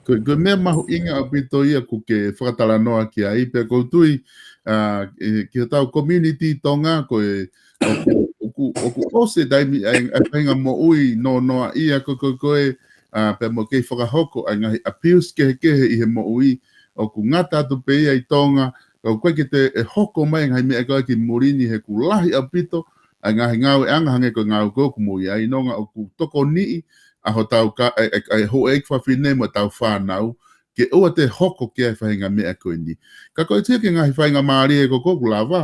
Ko, ko e meʻa mahuʻinga ʻaupito ia ʻoku ke fakatalanoa ki ai, pea ʻoku ou tui, ʻa, ʻe, ki hotau community Tonga, ko e, ʻoku, ʻoku, ʻoku ʻosi e taimi ʻa e, ʻa e faʻahinga moʻui nonoa ia ko, ko, ko e, ʻa, pea mo e kei fakahoko ʻa e ngaahi abuse kehekehe ʻi he moʻui, ʻoku ngata atu pē ia ʻi Tonga, ka ʻoku ʻikai ke toe hoko mai e ngaahi meʻa ko ē ki muli ni he ʻoku lahi ʻaupito ʻa e ngaahi ngāueʻanga hangē ko e ngāue ko ē ʻoku mou ʻi ai, nonga ʻoku tokoniʻi ʻa hotau ka-, ʻa e, ʻa e, ʻa e houʻeiki fafine mo ʻetau fānau, ke ʻoua toe hoko ki ai e faʻahinga meʻa ko eni. Ka ko e ʻuhinga ki he ngaahi faingamālie ko ē ʻoku lava,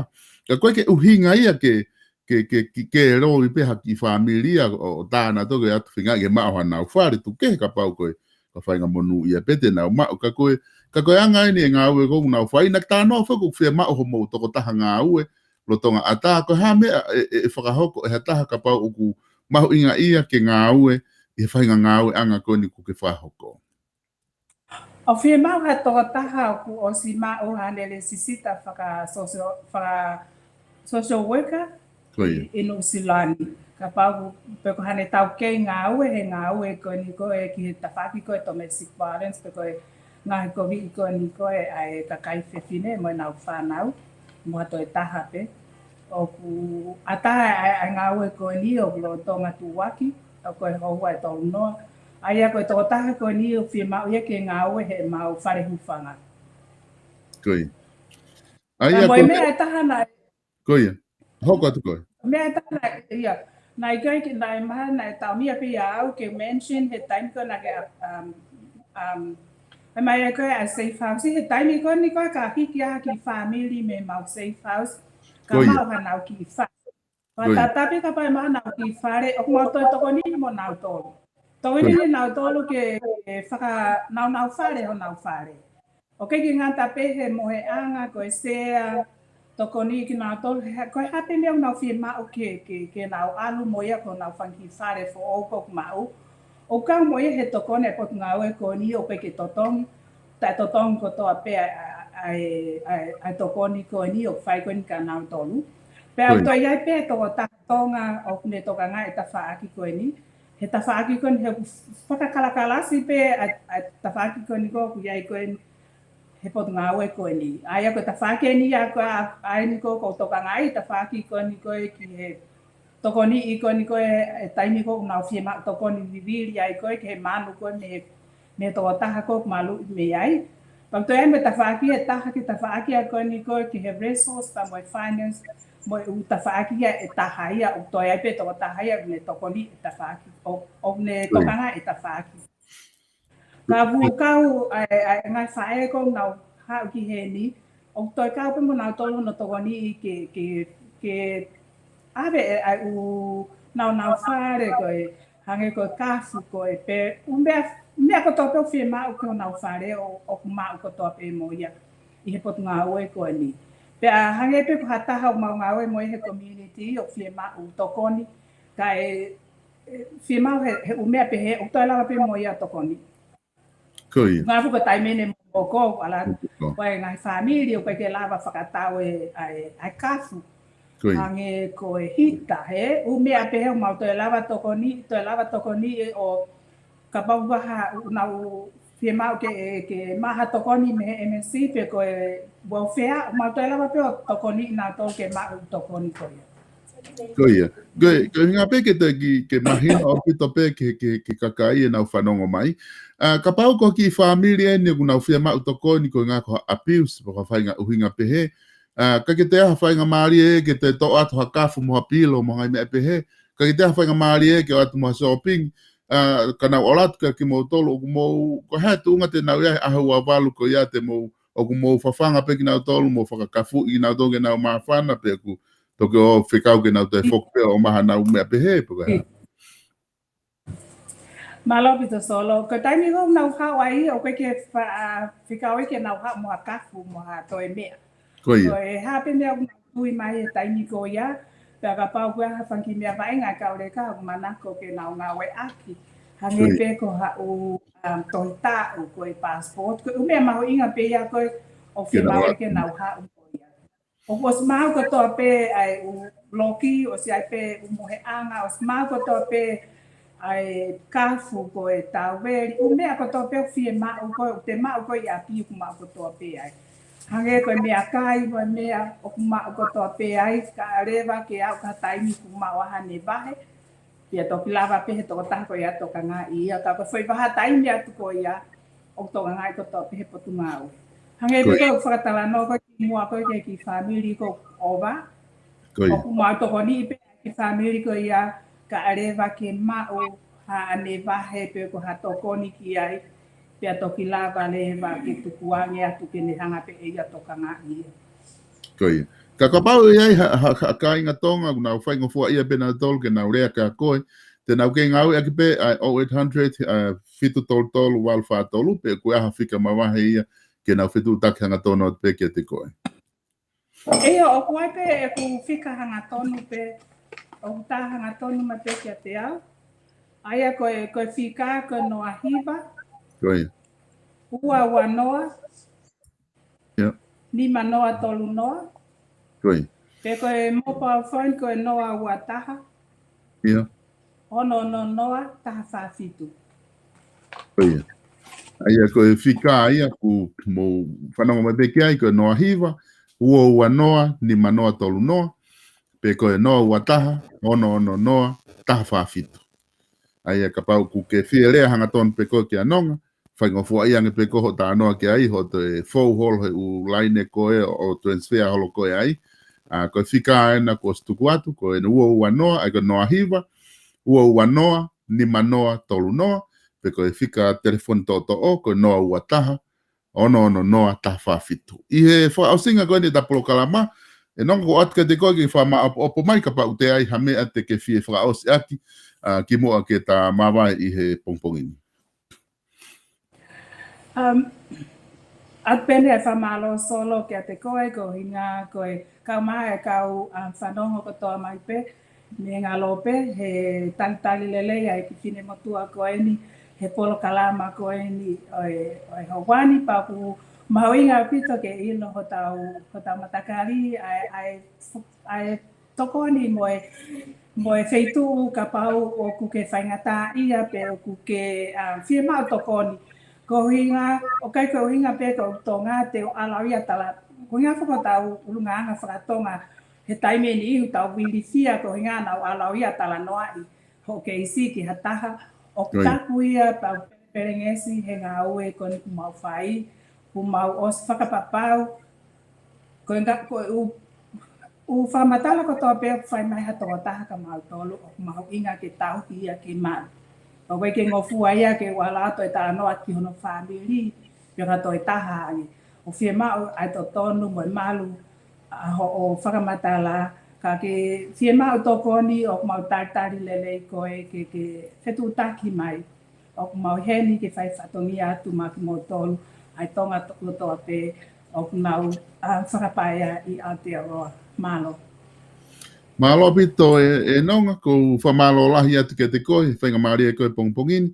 ka ʻoku ʻikai ke ʻuhinga ia ke, ke, ke, ke, ke loi pē ha kiʻi fāmili ia ʻo, ʻo tā nautolu ke ʻoatu e feinga ke maʻu hanau fale, tuku kehe kapau ko e, ko e faʻahinga monūʻia pē te nau maʻu, ka ko e, ka ko e anga eni e ngāue ʻoku nau fai, naʻa ke talanoa foki ʻoku fiemaʻu hoʻomou tokotaha ngāue lolotonga ʻatā, ko e hā e meʻa ʻe, ʻe, ʻe fakahoko ʻe ha taha kapau ʻoku mahuʻinga ia ke ngāue ʻi he faʻahinga ngāueʻanga ko eni ʻoku ke fakahoko? ʻOku fiemaʻu ha tokotaha ʻoku ʻosi maʻu haʻane lēsisita faka-social, faka-, social worker Ko ia. ʻi, ʻi Nuʻusila ni. Kapau pe ko haʻane taukei ngāue he ngāue ko eni ko ē ki he tafaʻaki ko ē domestic violence pe ko e ngaahi koviʻi ko eni ko ē ʻa e kakai fefine mo ʻenau fānau, mo ha toe taha pē. ʻOku ʻatā ʻa e, ʻa e ngāue ko eni ʻoku lolotonga tuʻuaki, ʻa ko e houa ʻe tolu noa. ʻA ia ko e tokotaha ko eni ʻoku fiemaʻu ia ke ngāue heʻemau fale hūfanga. Ko ia. ʻA ia Pea mo e ko meʻa ʻe taha naʻe Ko ia. Hoko atu koe. Meʻa ʻe taha naʻe, ia. Naʻe ʻikai ke, naʻe maha, naʻe taumia pē ia au ke mention he taimi ko ē naʻa ke, um, um, ʻomai ko ē ʻa e safe house. He taimi ko eni ko ē ka hiki ʻa e kiʻi fāmili mei heʻemau safe house, ka Ko ia. maʻu hanau kiʻi fale. Ko ia. Fakatata pē kapau ʻe maʻu hanau kiʻi fale, ʻoku mau toe tokoniʻi mo nautolu. Tokoniʻi Ko ia. nautolu ke, ke fakanaunau fale honau fale. ʻOku ʻikai ke ngata pē he mohenga ko e sea, tokoniʻi kinautolu, he ko e hā pē meʻa ʻoku nau fiemaʻu ke, ke, ke nau ʻalu mo ia ki honau fanga kiʻi fale foʻou ʻoku maʻu. ʻOku kau mo ia he tokoni ʻa e Potungāue ko eni ʻoku ʻikai ke totongi, taʻetotongi kotoa pē ʻa e, ʻa e, ʻa e, ʻa e tokoni ko eni ʻoku fai ko eni kia nautolu. Pea Ko ia. ʻoku toe ʻi ai pē tokotaha Tonga ʻoku ne tokangaʻi e tafaʻaki ko eni. He tafaʻaki ko eni he ʻoku fakakalakalasi pē ʻa e, ʻa e tafaʻaki ko eni ko ē ʻoku ʻi ai ko eni he Potungāue ko eni. ʻA ia ko e tafaʻaki eni ia ko ē ʻa, ʻa eni ko ē ʻoku ou tokangaʻi, tafaʻaki ko eni ko ē ki he tokoniʻi ko eni ko ē, e taimi ko ē ʻoku nau fiemaʻu tokoni vivili ai ko ē ki he manu ko ē mei he, mei he tokotaha ko ē ʻoku maluʻi mei ai. Pea ʻoku toe ʻi ai mo e tafaʻaki ʻe taha ki he tafaʻaki ia ko eni ko ē ki he resource pea mo e finance, mo e ʻū tafaʻaki ia ʻe taha ia, ʻoku toe ʻi ai pē tokotaha ia ʻoku ne tokoniʻi e tafaʻaki, ʻo, ʻoku ne Ko ia. tokangaʻi e tafaʻaki. Ka ʻoku kau ʻa e, ʻa e ngaahi faʻē ko ē ʻoku nau haʻu ki heni, ʻoku toe kau pē mo nautolu hono tokoniʻi ke, ke, ke ʻave e, ʻa e ʻū naunau fale ko ē, hangē ko e kafu ko ē pē, ʻū meʻa, meʻa kotoa pē ʻoku fiemaʻu ki honau fale ʻo, ʻoku maʻu kotoa pē mo ia ʻi he Potungāue ko eni. Pea hangē pē ko ha taha ʻoku mau ngāue mo ia he community ʻoku fiemaʻu tokoni, kae ʻe, fiemaʻu he, he ʻū meʻa pehē, ʻoku toe lava pē mo ia tokoni. Ko ia. Ngā fuka taimi ʻe momoko, ʻalu atu, Ko. ko e ngaahi fāmili, ʻoku ʻikai ke lava fakatau e, ʻa e, ʻa e kafu. Ko ia. Hangē ko e hita, he, ʻū meʻa pehē, ʻoku mau toe lava tokoni, toe lava tokoni ʻe ʻo kapau ʻoku ha, ʻoku nau fiemaʻu ke, ke maʻu ha tokoni mei he M S C pe ko e welfare, ʻoku mau toe lava pē ʻo tokoniʻi nautolu ke maʻu tokoni ko ia. Ko ia. Ko e, ko e ʻuhinga pē ke te ki, ke mahino ʻaupito pē ki he, ki he, ki he kakai ʻenau fanongo mai. ʻA, kapau ko e kiʻi fāmili eni ʻoku nau fiemaʻu tokoni ko e ʻuhinga ko ha abuse, pe ko ha faʻahinga ʻuhinga pehē. ʻA, ʻikai ke toe ʻi ai ha faingamālie ke toe toʻo atu ha kafu mo ha pilo mo e ngaahi meʻa pehē. ʻIkai ke toe ʻi ai ha faingamālie ke ō atu mo ha shopping. ʻA, ka nau ō atu kia kimoutolu ʻoku mou, ko e hā e tuʻunga te nau ʻi ai he ʻaho ua valu ko ia te mou, ʻoku mou fafanga pē kinautolu, mou fakakafuʻi kinautolu ke nau māfana pe ʻoku Toki ʻo fekau ke nau toe foki pē ʻo ʻomai haʻanau meʻa pehē, pe ko e hā. Mālō ʻaupito Solo. Ko e taimi ko ē ʻoku nau haʻu ai, ʻoku ʻikai ke fa-, ʻa, fekau ia ke nau haʻu mo ha kafu, mo ha toe meʻa. Ko ia. Ko e hā pē meʻa ʻoku nau tui mai he taimi ko ia, pea kapau ko e hā ha fanga kiʻi meʻa vaʻinga ʻa e kau leka ʻoku manako ke nau ngāueʻaki. Hangē Ko ia. pē ko haʻu, um, tohi taʻu, ko e passport, ko e ʻū meʻa mahuʻinga pē ia ko ē ʻoku Ke nau fiemaʻu haʻu. ke nau haʻu mo ia. ʻOku ʻosi maʻu kotoa pē ʻa e ʻū loki, ʻosi ʻi ai pē ʻū moheʻanga, ʻosi maʻu kotoa pē ʻa e kafu, ko e tāveli, ʻū meʻa kotoa pē ʻoku fiemaʻu ko ē, ʻoku te maʻu ko ē ʻi ʻapi ʻoku maʻu kotoa pē ai. Hangē ko e meʻakai, ko e meʻa ʻoku maʻu kotoa pē ai, kae ʻoua leva ke aʻu ki ha taimi ʻoku maʻu ai haʻane vahe, pea toki lava pē he tokotaha ko ia ʻo tokangaʻi ia, ka ko e foʻi vahaʻa taimi atu ko ia, ʻoku tokangaʻi kotoa pē he potungāue. Hangē Ko ia. pē ko e fakatalanoa ko ē kimuʻa ko ē ki he kiʻi fāmili ko ʻOva. Ko ia. ʻOku mau tokoniʻi pē kiʻi fāmili ko ia kae ʻoua leva ke maʻu haʻane vahe pe ko ha tokoni ki ai, pea toki lava leva ke tukuange atu ke ne hanga pē ʻe ia ʻo tokangaʻi ia. Ko ia. Ka kapau ʻe ʻi ai ha, ha, ha kāinga Tonga, ʻoku nau faingofua ia pē nautolu ke nau lea kia koe, te nau kei ngāueʻaki pē ʻa e ʻo eight hundred, ʻa, fitu tolu tolu valu fā tolu, pe ko e hā ha fika mavahe ia, ke nau fetuʻutaki hangatonu atu pē kiate koe. ʻIo, ʻoku ʻi ai pē ʻeku fika hangatonu pē, ʻoku tā hangatonu mai pē kiate au. ʻA ia ko e, ko e fika, ko e noa hiva. Ko ia. Ua ua noa. ʻIo. Nima noa tolu noa. Ko ia. Pe ko e mobile phone ko e noa ua taha. ʻIo. Ono ono noa taha fā fitu. Ko ia. ʻA ia ko e fika ia ʻoku mou fanongo mai pē ki ai ko e noa hiva, ua ua noa, nima noa tolu noa, pe ko e noa ua taha, ono ono noa, taha fā fitu. ʻA ia kapau ʻoku ke fie lea hangatonu pē koe kia Nonga, faingofua ia ange pē ko hoʻo talanoa ki ai, hoʻo toe fou holo he ʻū laine ko ē ʻo, ʻo transfer holo koe ai. ʻA, ko e fika ena kuo ʻosi tuku atu, ko e ua ua noa, ʻa ia ko e noa hiva, ua ua noa, nima noa tolu noa, pe ko e fika telefoni toʻotoʻo, ko e noa ua taha, ono ono noa taha fā fitu. ʻI he fakaʻosinga ko eni ʻeta polokalama, ʻe Nonga, ʻoku ʻoatu kiate koe ke fakamāʻopoʻopo mai kapau ʻoku ʻi ai ha meʻa te ke fie fakaʻosi ʻaki, ʻa, kimuʻa ke ta māvae ʻi he pongipongi ni. Um, ʻoatu pē eni e fakamālō Solo kiate koe, ko e ʻuhinga ko e kau mai e kau, um, fanongo kotoa mai pē, meʻangāue pē, he talitali lelei ʻa e kiʻi finemotuʻa ko eni, he polokalama ko eni ʻo e, ʻo e houa ni, pea ʻoku mahuʻinga ʻaupito ke ʻilo hotau, hotau matakali, ʻa e, ʻa e, ʻa e tokoni mo e, mo e feituʻu kapau ʻoku ke faingataʻaʻia pe ʻoku ke, ʻa, fiemaʻu tokoni. Ko e ʻuhinga, ʻoku ʻikai ko e ʻuhinga pē ko Tonga te u ʻalu au ia ʻo tala, ko e ʻuhinga foki hotau ʻulungaanga faka-Tonga, he taimi ʻe niʻihi ʻoku tau ilifia ko e ʻuhinga naʻa ku ʻalu au ia ʻo talanoaʻi hoʻo keisi ki ha taha, ʻoku Ko ia. taku ia pea u pelepelengesi he ngāue ko eni ʻoku mau fai, ʻoku mau ʻosi fakapapau, ko e nga-, ko e ʻū, ʻū fakamatala kotoa pē ʻoku fai mai ha tokotaha kia mautolu, ʻoku mahuʻinga ke tauhi ia ke maʻu. ʻOku ʻikai ke ngofua ia ke u ʻalu atu ʻo talanoa ki hono fāmili, pe ko ha toe taha ange. ʻOku fiemaʻu ʻa e totonu mo e malu ʻa hoʻo fakamatala, ka ke fiemaʻu tokoni ʻoku mau talitali lelei koe ke, ke fetuʻutaki mai. ʻOku mau ʻi heni ke fai fatongia atu maʻa kimoutolu, ʻa e Tonga to-, kotoa pē, ʻoku nau, ʻa, fakapaea ʻi Aotearoa. Mālō. Mālō ʻaupito ē, ē Nonga, ʻoku ou fakamālō lahi atu kiate koe, faingamālie ko e pongipongi ni,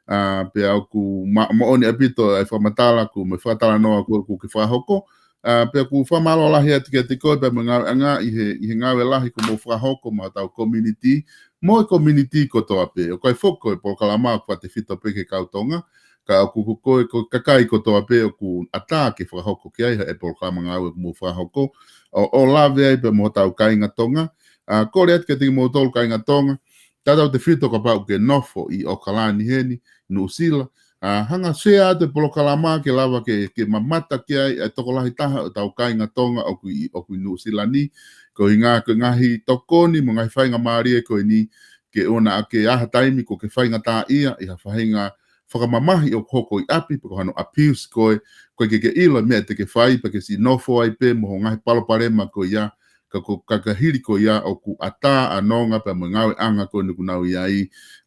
ʻa, pea ʻoku ma-, moʻoni ʻaupito ʻa e fakamatala, ʻoku mo e fakatalanoa ko ē ʻoku ke fakahoko, ʻa, pea ʻoku ou fakamālō lahi atu kiate koe, pea mo e ngāueʻanga ʻi he, ʻi he ngāue lahi ʻoku mou fakahoko maʻa hotau community, mo e community kotoa pē. ʻOku ʻi ai foki ko e polokalama ʻoku fakatefito pē ki he kau Tonga, ka ʻoku ko, ko, ko e kakai kotoa pē ʻoku ʻatā ke fakahoko ki ai ʻa e polokalama ngāue ʻoku mou fakahoko, ʻo, ʻo lave ai pē mo hotau kāinga Tonga. ʻA, kole atu kiate kimoutolu kāinga Tonga, tatau tefito kapau ʻoku ke nofo ʻi ʻAokalani heni, Nuʻusila, ʻa, hanga ʻo share atu e polokalama ke lava ke, ke mamata ki ai ʻa e tokolahi taha ʻo hotau kāinga Tonga ʻoku ʻi, ʻoku ʻi Nuʻusila ni, ko e ʻuhinga ko e ngaahi tokoni mo e ngaahi faingamālie ko eni, ke ʻoua naʻa ke ʻi ha taimi ʻoku ke faingataʻaʻia ʻi ha faʻahinga fakamamahi ʻoku hoko ʻi ʻapi, pe ko hano abuse ko ē, ʻoku ʻikai ke ke ʻilo e meʻa te ke fai, pea ke siʻi nofo ai pē mo hoʻo ngaahi palopalema ko ia, ka ko, ka, ka hili ko ia ʻoku ʻatā ʻa Nonga pea mo e ngāueʻanga ko eni ʻoku nau ʻi ai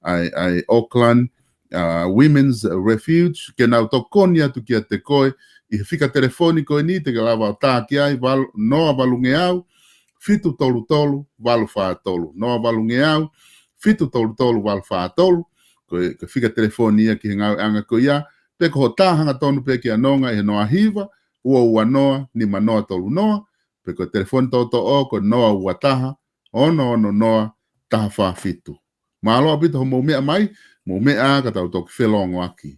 ʻa e, ʻa e Auckland, uh, Women's Refuge, ke nau tokoni atu kiate koe ʻi he fika telefoni ko eni te ke lava ʻo tā ki ai, val-, noa valungeau, fitu tolu tolu, valu fā tolu. Noa valungeau, fitu tolu tolu, valu fā tolu. Ko e, ko e fika telefoni ia ki he ngāueʻanga ko ia, pe ko hoʻo tā hangatonu pē kia Nonga ʻi he noa hiva, ua ua noa, nima noa tolu noa, pe ko e telefoni toʻotoʻo ko e noa ua taha, ono ono noa, taha fā fitu. Mālō ʻaupito hoʻomou meʻa mai, mou meʻa ka tau toki felōngoaki.